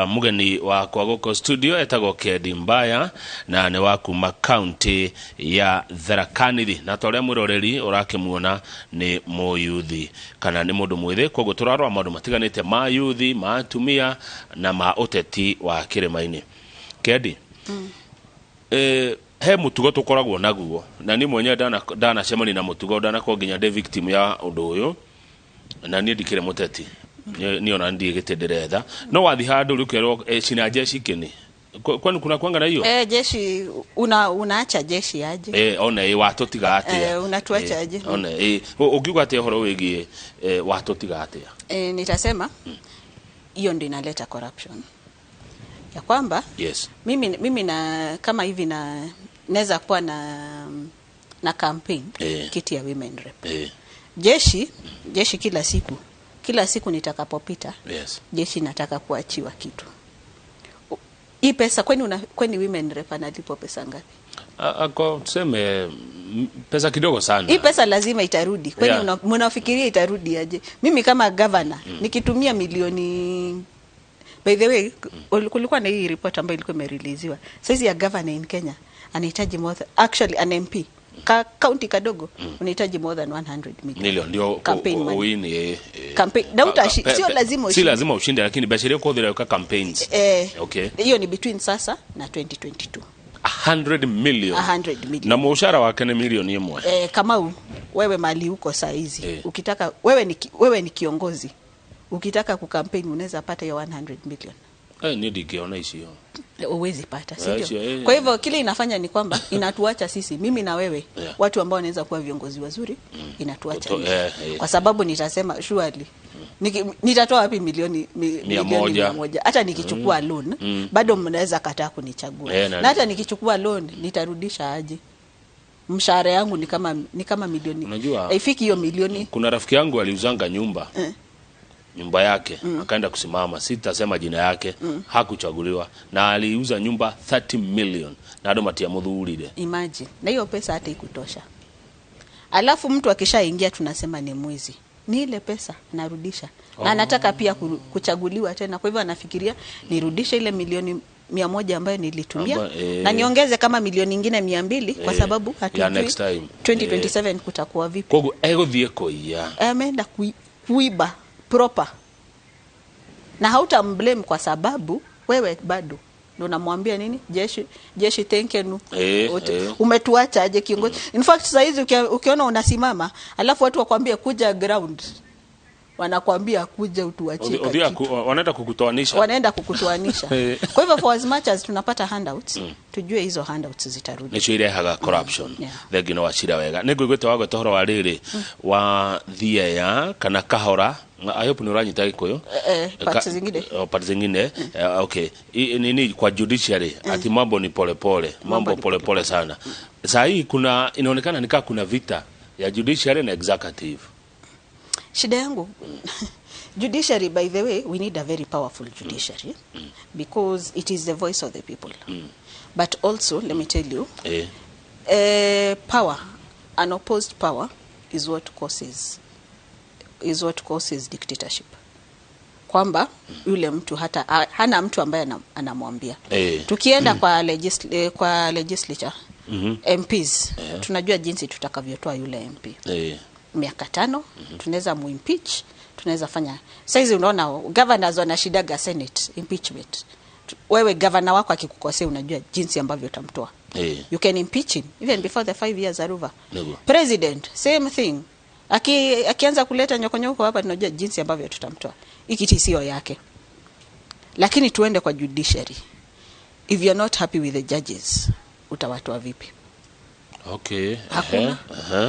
S1: Mũgeni wakwa gũkũ studio etagwo Kendi Mbaya na nĩ wa kuma kaunti ya Tharaka Nithi, na ta ũrĩa mwĩroreri ũrakĩmuona nĩ mũyuthi kana nĩ mũndũ mwĩthĩ, koguo tũrarora maũndũ matiganĩte ma yuthi, ma atumia na ma ũteti wa kĩrĩma-inĩ. Kendi, he mũtugo tũkoragwo naguo na niĩ mwenyewe ndanacemania na mũtugo, ndanakorwo nginya ndĩ victim ya ũndũ ũyũ, na niĩ ndikĩrĩ mũteti, niĩ ona ndiĩ gĩtĩ ndĩretha, no wathiĩ handũ rĩu ũkerwo cina jeshi kĩni. Kwani kuna kwanga na hiyo?
S2: Jeshi unaacha jeshi aje?
S1: Ona watũtiga atĩa?
S2: Unatuacha aje?
S1: Ona ũngiuga atĩa ũhoro wĩgiĩ watũtiga atĩa?
S2: Nitasema hiyo ndio inaleta corruption. Ya kwamba
S1: yes.
S2: Mimi na kama hivi na naweza kuwa na campaign kiti ya women rep. Jeshi kila siku nitakapopita,
S1: yes.
S2: Jeshi nataka kuachiwa kitu. Hii pesa kwani women rep analipwa pesa ngapi?
S1: Ako tuseme pesa kidogo sana.
S2: Hii pesa lazima itarudi. Kwani mnafikiria itarudi aje? Mimi kama governor nikitumia milioni. By the way, kulikuwa na hii report ambayo ilikuwa imereleasiwa. Saizi ya governor in Kenya anahitaji more actually an MP county kadogo unahitaji more than 100 million.
S1: Ndio
S2: campaign money.
S1: Uwini
S2: campaign na sio lazima ushinde.
S1: Si lazima ushinde, lakini biashara yako ndio ya campaigns. Okay.
S2: Hiyo ni between sasa na 2022.
S1: 100 million.
S2: 100 million.
S1: Na mshahara wake ni milioni 1.
S2: Kama wewe mali huko saa hizi ukitaka wewe ni kiongozi. Ukitaka kukampeni unaweza pata hiyo 100 million.
S1: Ni ndikiona hiyo.
S2: Uwezi pata, sio? Kwa hivyo kile inafanya ni kwamba inatuacha sisi, mimi na wewe, watu ambao wanaweza kuwa viongozi wazuri, inatuacha. Kwa sababu nitasema surely nitatoa wapi milioni 100? Hata nikichukua loan bado mnaweza kataa kunichagua. Na hata nikichukua loan nitarudisha aje? Mshahara yangu ni kama milioni. Haifiki hiyo milioni.
S1: Kuna rafiki yangu aliuzanga nyumba. Nyumba yake akaenda kusimama, sitasema jina yake, hakuchaguliwa na aliuza nyumba 30 million na ndo matia muthurire.
S2: Imagine. Na hiyo pesa hata ikutosha. Alafu mtu akishaingia tunasema ni mwizi. Ni ile pesa narudisha. Na anataka pia kuchaguliwa tena. Kwa hivyo anafikiria nirudishe ile milioni 100 ambayo nilitumia na niongeze kama milioni nyingine 200 kwa sababu hatujui
S1: next time
S2: 2027 kutakuwa vipi.
S1: Koguo eguthie kuiya.
S2: Ameenda kuiba proper. Na hautamblame kwa sababu wewe bado ndio unamwambia nini? Jeshi tenkenu. Umetuacha aje kiongozi? In fact sasa hizi ukiona unasimama alafu watu wakwambie kuja ground, wanakwambia kuja utuachie.
S1: Wanaenda kukutoanisha.
S2: Wanaenda kukutoanisha. Kwa hivyo for as much as tunapata handouts, tujue hizo handouts zitarudi.
S1: Nicio irehaga corruption. Thengi no wacira wega. Nĩngũiguĩte wagweta ũhoro wa rĩrĩ wa thieya kana kahora. I hope ni uranyita Gikuyu.
S2: Parts zingine.
S1: Parts zingine. Okay. Nini kwa judiciary ati mambo ni pole pole, mambo pole pole sana. Sasa hii kuna inaonekana nikaa kuna vita ya judiciary na executive.
S2: Shida yangu judiciary, by the way, we need a very powerful judiciary because it is the voice of the people. But also, let me tell you, power, unopposed power is what causes dictatorship. Kwamba yule mtu hata hana mtu ambaye anamwambia. Tukienda kwa legislature, MPs, tunajua jinsi tutakavyotoa yule MP. Miaka 5, tunaweza muimpeach, tunaweza fanya. Saizi unaona governors wanashidaga Senate impeachment. Wewe governor wako akikukosea unajua jinsi ambavyo utamtoa. You can impeach him even before the 5 years are over. President, same thing. Akianza kuleta nyokonyoko hapa tunajua jinsi ambavyo tutamtoa. Hiki sio yake. Lakini tuende kwa judiciary. If you're not happy with the judges, utawatoa vipi?
S1: Okay.
S2: Hakuna.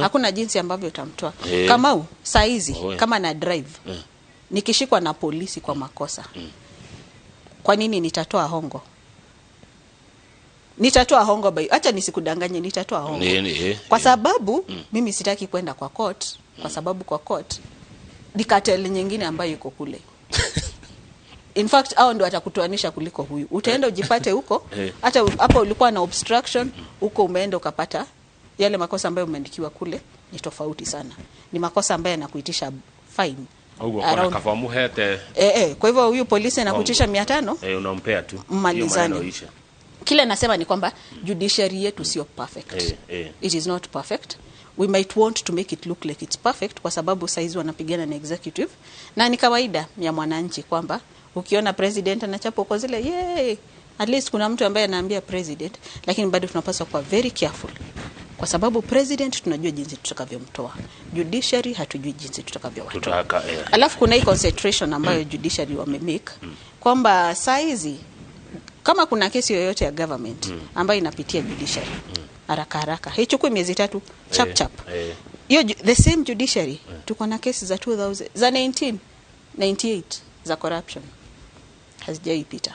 S2: Hakuna jinsi ambavyo utamtoa. Kama saizi, kama na drive, nikishikwa na polisi kwa makosa. Kwa nini nitatoa hongo? Nitatoa hongo bai. Acha nisikudanganye, nitatoa hongo. Kwa sababu mimi sitaki kwenda kwa court, kwa sababu kwa court ni cartel nyingine ambayo iko kule. In fact hao ndio watakutoanisha kuliko huyu. Utaenda ujipate huko, hata hapo ulikuwa na obstruction, huko umeenda ukapata yale makosa ambayo umeandikiwa kule ni tofauti sana. Ni makosa ambayo yanakuitisha fine.
S1: Huko kwa kafamu hete.
S2: Kwa hivyo huyu polisi anakuitisha 500,
S1: unampea tu.
S2: Mmalizane. Kile nasema ni kwamba judiciary yetu sio perfect. It is not perfect. We might want to make it look like it's perfect kwa sababu saizi wanapigana na executive, na ni kawaida ya mwananchi kwamba ukiona president anachapa kwa zile yay, at least kuna mtu ambaye anaambia president, lakini bado tunapaswa kuwa very careful kwa sababu president tunajua jinsi tutakavyomtoa, judiciary hatujui jinsi tutakavyowatoa. Alafu kuna hii concentration ambayo judiciary wamemake kwamba saizi kama kuna kesi yoyote ya government ambayo inapitia judiciary haraka haraka, haichukui miezi 3, chap chap. Hiyo the same judiciary tuko na kesi za 2000 za 1998 za corruption hazijaipita.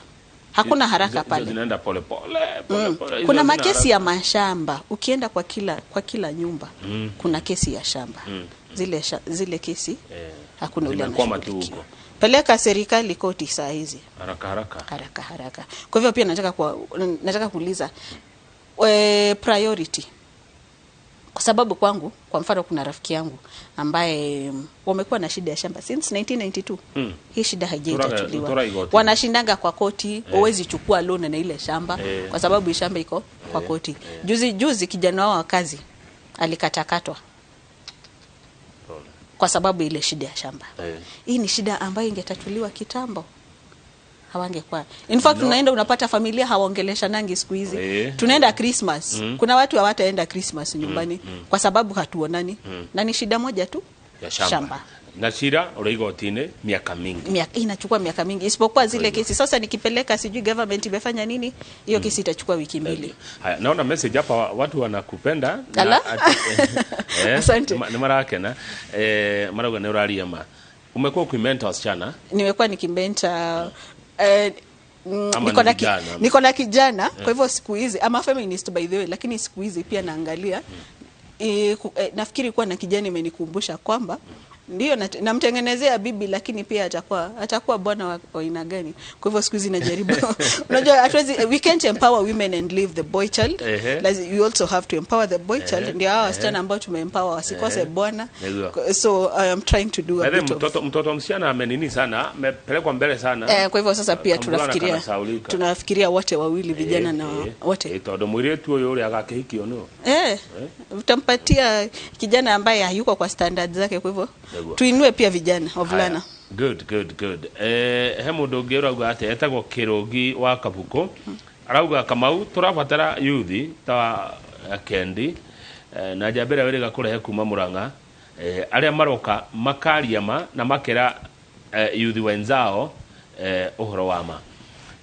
S2: Hakuna haraka pale.
S1: Zinaenda pole pole, pole pole.
S2: Kuna makesi ya mashamba, ukienda kwa kila nyumba kuna kesi ya shamba. Zile kesi hakuna ule anashughulikiwa. Peleka serikali koti saa hizi.
S1: Haraka haraka.
S2: Haraka haraka. Kwa hivyo pia nataka kuuliza priority. Kwa sababu kwangu, kwa mfano kuna rafiki yangu ambaye wamekuwa na shida ya shamba since 1992. Hii shida haijatatuliwa. Wanashindanga kwa koti, huwezi chukua loan na ile shamba kwa sababu shamba iko kwa koti. Juzi kijana wao wa kazi alikatakatwa kwa sababu ile shida ya shamba. Hii ni shida ambayo ingetatuliwa kitambo. Hawangekuwa. In fact unaenda unapata familia hawaongeleshanangi siku hizi. Tunaenda Christmas. Kuna watu hawataenda Christmas nyumbani kwa sababu hatuonani. Na ni shida moja tu
S1: ya shamba. Na shida uligotine miaka mingi.
S2: Inachukua miaka mingi isipokuwa zile kesi. Sasa nikipeleka sijui government imefanya nini, hiyo kesi itachukua wiki 2.
S1: Haya, naona message hapa watu wanakupenda.
S2: Asante.
S1: Ni mara yake na mara gani uraria ma. Umekuwa ukimentor wasichana?
S2: Nimekuwa nikimentor niko na kijana, kwa hivyo siku hizi I'm a feminist by the way, lakini siku hizi pia naangalia nafikiri kuwa na kijana imenikumbusha kwamba ndio namtengenezea bibi, lakini pia atakuwa bwana wa aina gani. Kwa hivyo siku hizi najaribu. Unajua hatuwezi, we can't empower women and leave the boy child. You also have to empower the boy child. Ndio hao wasichana ambao tumeempower wasikose bwana. So I am trying to do a bit of
S1: mtoto msichana amenini sana, amepelekwa mbele sana.
S2: Kwa hivyo sasa pia tunafikiria wote wawili, vijana na wote.
S1: Todo mwiretu huyo yule akakihikio no.
S2: Utampatia kijana ambaye hayuko kwa standards zake, kwa hivyo tuinue pia vijana wavulana.
S1: Good. He mundu ungi urauga ati etagwo Kirugi wa Kabuku. Arauga Kamau turabatara yuthi ta Kendi na njambira wiriga kurehe kuma Murang'a aria maroka makaria ma na makera yuthi wenzao uhoro wa ma.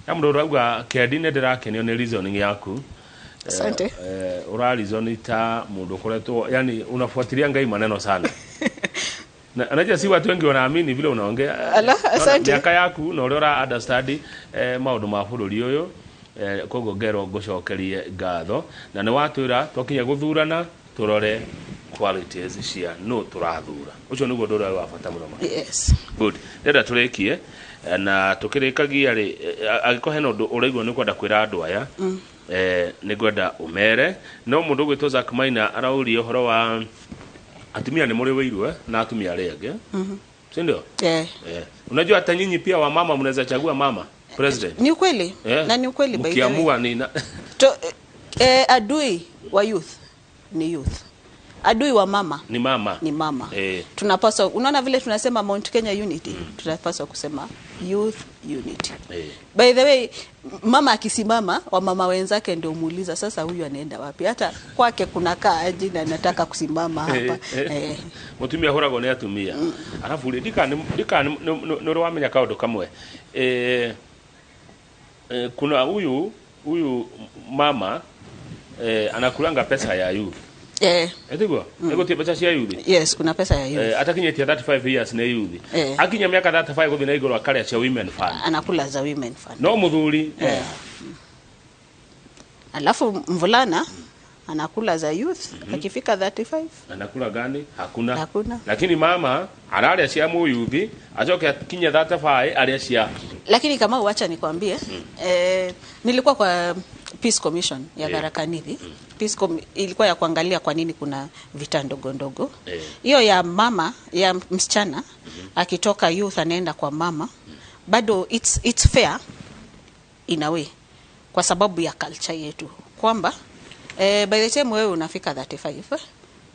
S1: Na mundu urauga Kendi ni ndirakenio ni reasoning yaku.
S2: Asante.
S1: Ura reason ta mundu ukoretwo, yani unafuatilia ngai maneno sana. Na anajua si watu wengi wanaamini vile unaongea.
S2: Asante.
S1: Miaka yaku na ura understand maundu ma bururi uyu koguo ngero ngucokerie ngatho na ni watwira twakinya guthurana turore qualities cia no turathura. Ucio niguo undu uria wa bata muno.
S2: Yes.
S1: Good. Ndenda turikie na tukirikagia ri angiko hena undu uraigua ni kwenda kwira andu aya ni ngwenda umere no mundu gwitwo Zack Maina arauria uhoro wa atumia ni muri wĩirwe na atumia arĩa angĩ. Si ndio?
S2: Eh.
S1: Eh. Unajua hata nyinyi pia wamama mnaweza chagua mama president.
S2: Ni ukweli.
S1: Eh.
S2: Na ni ukweli by the way.
S1: Mkiamua ni na...
S2: Adui wa youth ni youth. Adui wa mama
S1: ni mama.
S2: Ni mama.
S1: Eh.
S2: Tunapaswa, unaona vile tunasema Mount Kenya Unity, tunapaswa kusema youth unity.
S1: Eh.
S2: By the way, mama akisimama, wamama wenzake ndio muuliza sasa huyu anaenda wapi? Hata kwake kuna kaa aje na nataka kusimama hapa.
S1: Eh. Mutumia horagwo ni atumia. Alafu ri ndika ni wamenya kaundu kamwe. Kuna huyu mama anakulanga pesa ya youth.
S2: Eh.
S1: Etiguo? Egutie mbeca cia youth.
S2: Yes, kuna pesa ya youth.
S1: Atakinyĩtie 35 years nĩ youth. Akinya miaka 35 gũthiĩ na igũrũ akarĩa cia women fund.
S2: Anakula za women fund.
S1: No mũthuri.
S2: Alafu mvulana anakula za youth, akifika 35
S1: anakula gani? Hakuna.
S2: Hakuna.
S1: Lakini mama ararĩa cia mũyuthi acoke akinye 35 arĩa cia.
S2: Lakini kama uacha nikwambie, nilikuwa kwa Peace Commission ya Tharaka Nithi. Peace ilikuwa ya kuangalia kwa nini kuna vita ndogo ndogo. Hiyo ya mama ya msichana akitoka youth anaenda kwa mama, bado it's fair in a way kwa sababu ya culture yetu kwamba by the time wewe unafika 35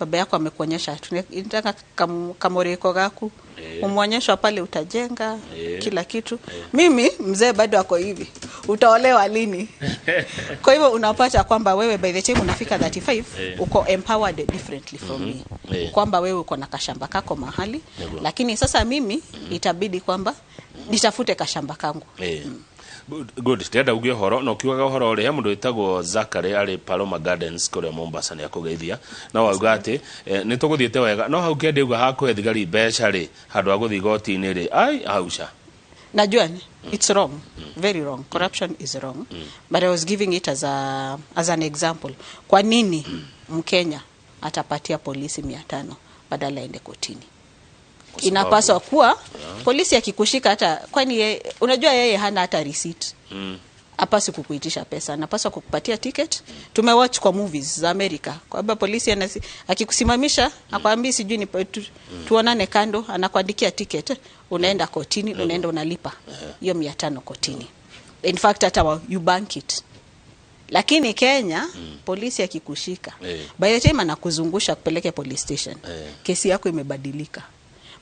S2: baba yako amekuonyesha tunataka kamoreko gaku, umwonyeshwa pale utajenga kila kitu. Mimi mzee bado ako hivi, utaolewa lini? Kwa hivyo unapata kwamba wewe by the time unafika 35 uko empowered differently from me. Kwamba wewe uko na kashamba kako mahali, lakini sasa mimi itabidi kwamba nitafute kashamba kangu.
S1: Good. Ndĩrenda uge ũhoro na ũkiugaga ũhoro rĩ, he mũndũ wĩtagwo Zachary arĩ Paloma Gardens kũrĩa Mombasa nĩ akũgeithia na wauga atĩ nĩ tũgũthiĩte wega no hau kĩendĩ uga hakũhe thigari mbeca rĩ handũ ha gũthiĩ igoti-inĩ rĩ ai hauca.
S2: Najua it's wrong, very wrong. Corruption is wrong. But I was giving it as an example. Kwa nini Mkenya atapatia polisi 500 badala aende kotini? Inapaswa kuwa polisi akikushika hata kwani unajua yeye hana hata receipt. Hapaswi kukuitisha pesa, anapaswa kukupatia ticket. Tumewatch kwa movies za America kwamba polisi akikusimamisha akwambii sijui ni tuonane kando, anakuandikia ticket, unaenda kotini, unaenda unalipa hiyo 500 kotini. In fact hata you bank it. Lakini Kenya polisi akikushika by the time anakuzungusha kupeleke police station, kesi yako imebadilika.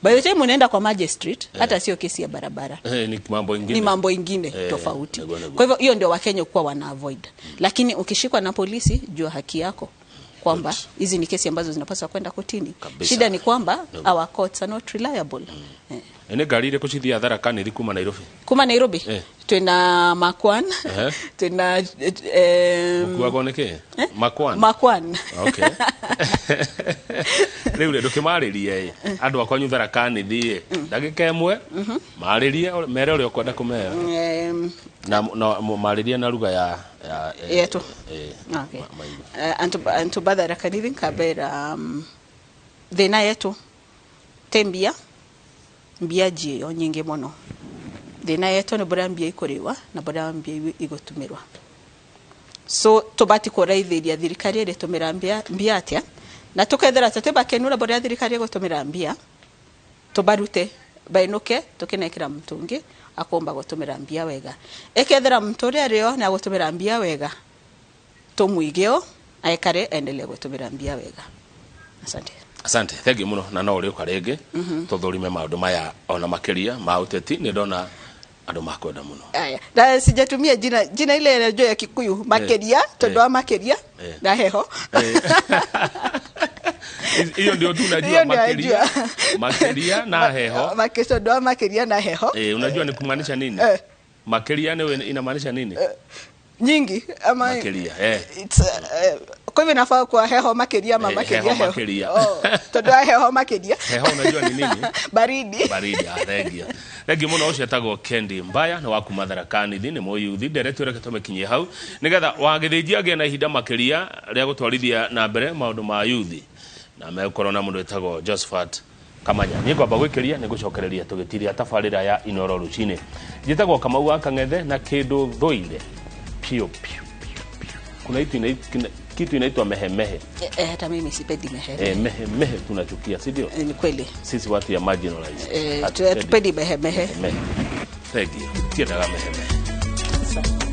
S2: By the time unaenda kwa magistrate, hata sio kesi ya barabara.
S1: Ni mambo ingine.
S2: Ni mambo ingine tofauti. Kwa hivyo hiyo ndio Wakenya kwa wana avoid. Lakini ukishikwa na polisi, jua haki yako kwamba hizi ni kesi ambazo zinapaswa kwenda kotini.
S1: Kabisa.
S2: Shida ni kwamba our courts are not reliable.
S1: Ene gari ile kucithia Tharaka Nithi kuma Nairobi.
S2: Kuma Nairobi? Tuna Makwan. Tuna
S1: Kuagwo niki? Makwan.
S2: Makwan.
S1: Okay. Riu ri ndukimaririe andu akwa nyu Tharaka Nithi ndagika imwe maririe mere uria ukwenda kumera. Na maririe na lugha ya
S2: yetu. Okay. Antu ba Tharaka Nithi kabera thina yetu tembia mbia jio nyingi muno. Thina yetu ni buria mbia ikuriwa na buria mbia igutumirwa. So tubati kuraithiria thirikari iritumira mbia atia na tukethera tutibakenura buria thirikari igutumira mbia tubarute bainuke tukinekira mtungi akomba gutumira mbia wega ekethera mtu uria rio na gutumira mbia wega tumwigeo aikare endelee gutumira mbia wega. Asante.
S1: Asante, thank you muno na no uri uka ringi tuthurime maundu maya ona makiria ma uteti ni ndona andu makwenda muno.
S2: Aya, na sijatumia jina ile najua ya Kikuyu makiria tondu wa makiria na heho.
S1: Hiyo ndio tu najua makiria. Makiria na heho.
S2: Makiria tondu wa makiria na heho.
S1: Unajua ni kumaanisha nini? Makiria ni inamaanisha nini?
S2: Nyingi ama
S1: makiria.
S2: It's kwa hivyo nafaa kwa heho makiria ama makiria
S1: heho makiria.
S2: Oh, tondu wa heho makiria.
S1: Heho unajua ni nini?
S2: Baridi.
S1: Baridi, thengia. Thengi muno ucio etagwo Kendi Mbaya na waku Tharaka Nithi ni muyuthi nderetwo reke tumikinyie hau nigetha wagithinji agie na ihinda makiria ria gutwarithia na mbere maundu ma yuthi na megukorwo na mundu wetagwo Josephat Kamanya. Ni ngwamba gwikiria ni gucokereria tugitiria tabarira ya Inoro rucini. Njitagwo Kamau wa Kang'ethe na kindu thuire pio pio pio. Kuna itu Kitu inaitwa mehemehe.
S2: Hata mimi sipendi mehe.
S1: Mehemehe tunachukia, si ndio?
S2: Ni kweli.
S1: Sisi watu ya marginalized.
S2: Hatupendi mehemehe.
S1: Mehemehe. Thank you. Tiendaga mehemehe.
S2: Sawa.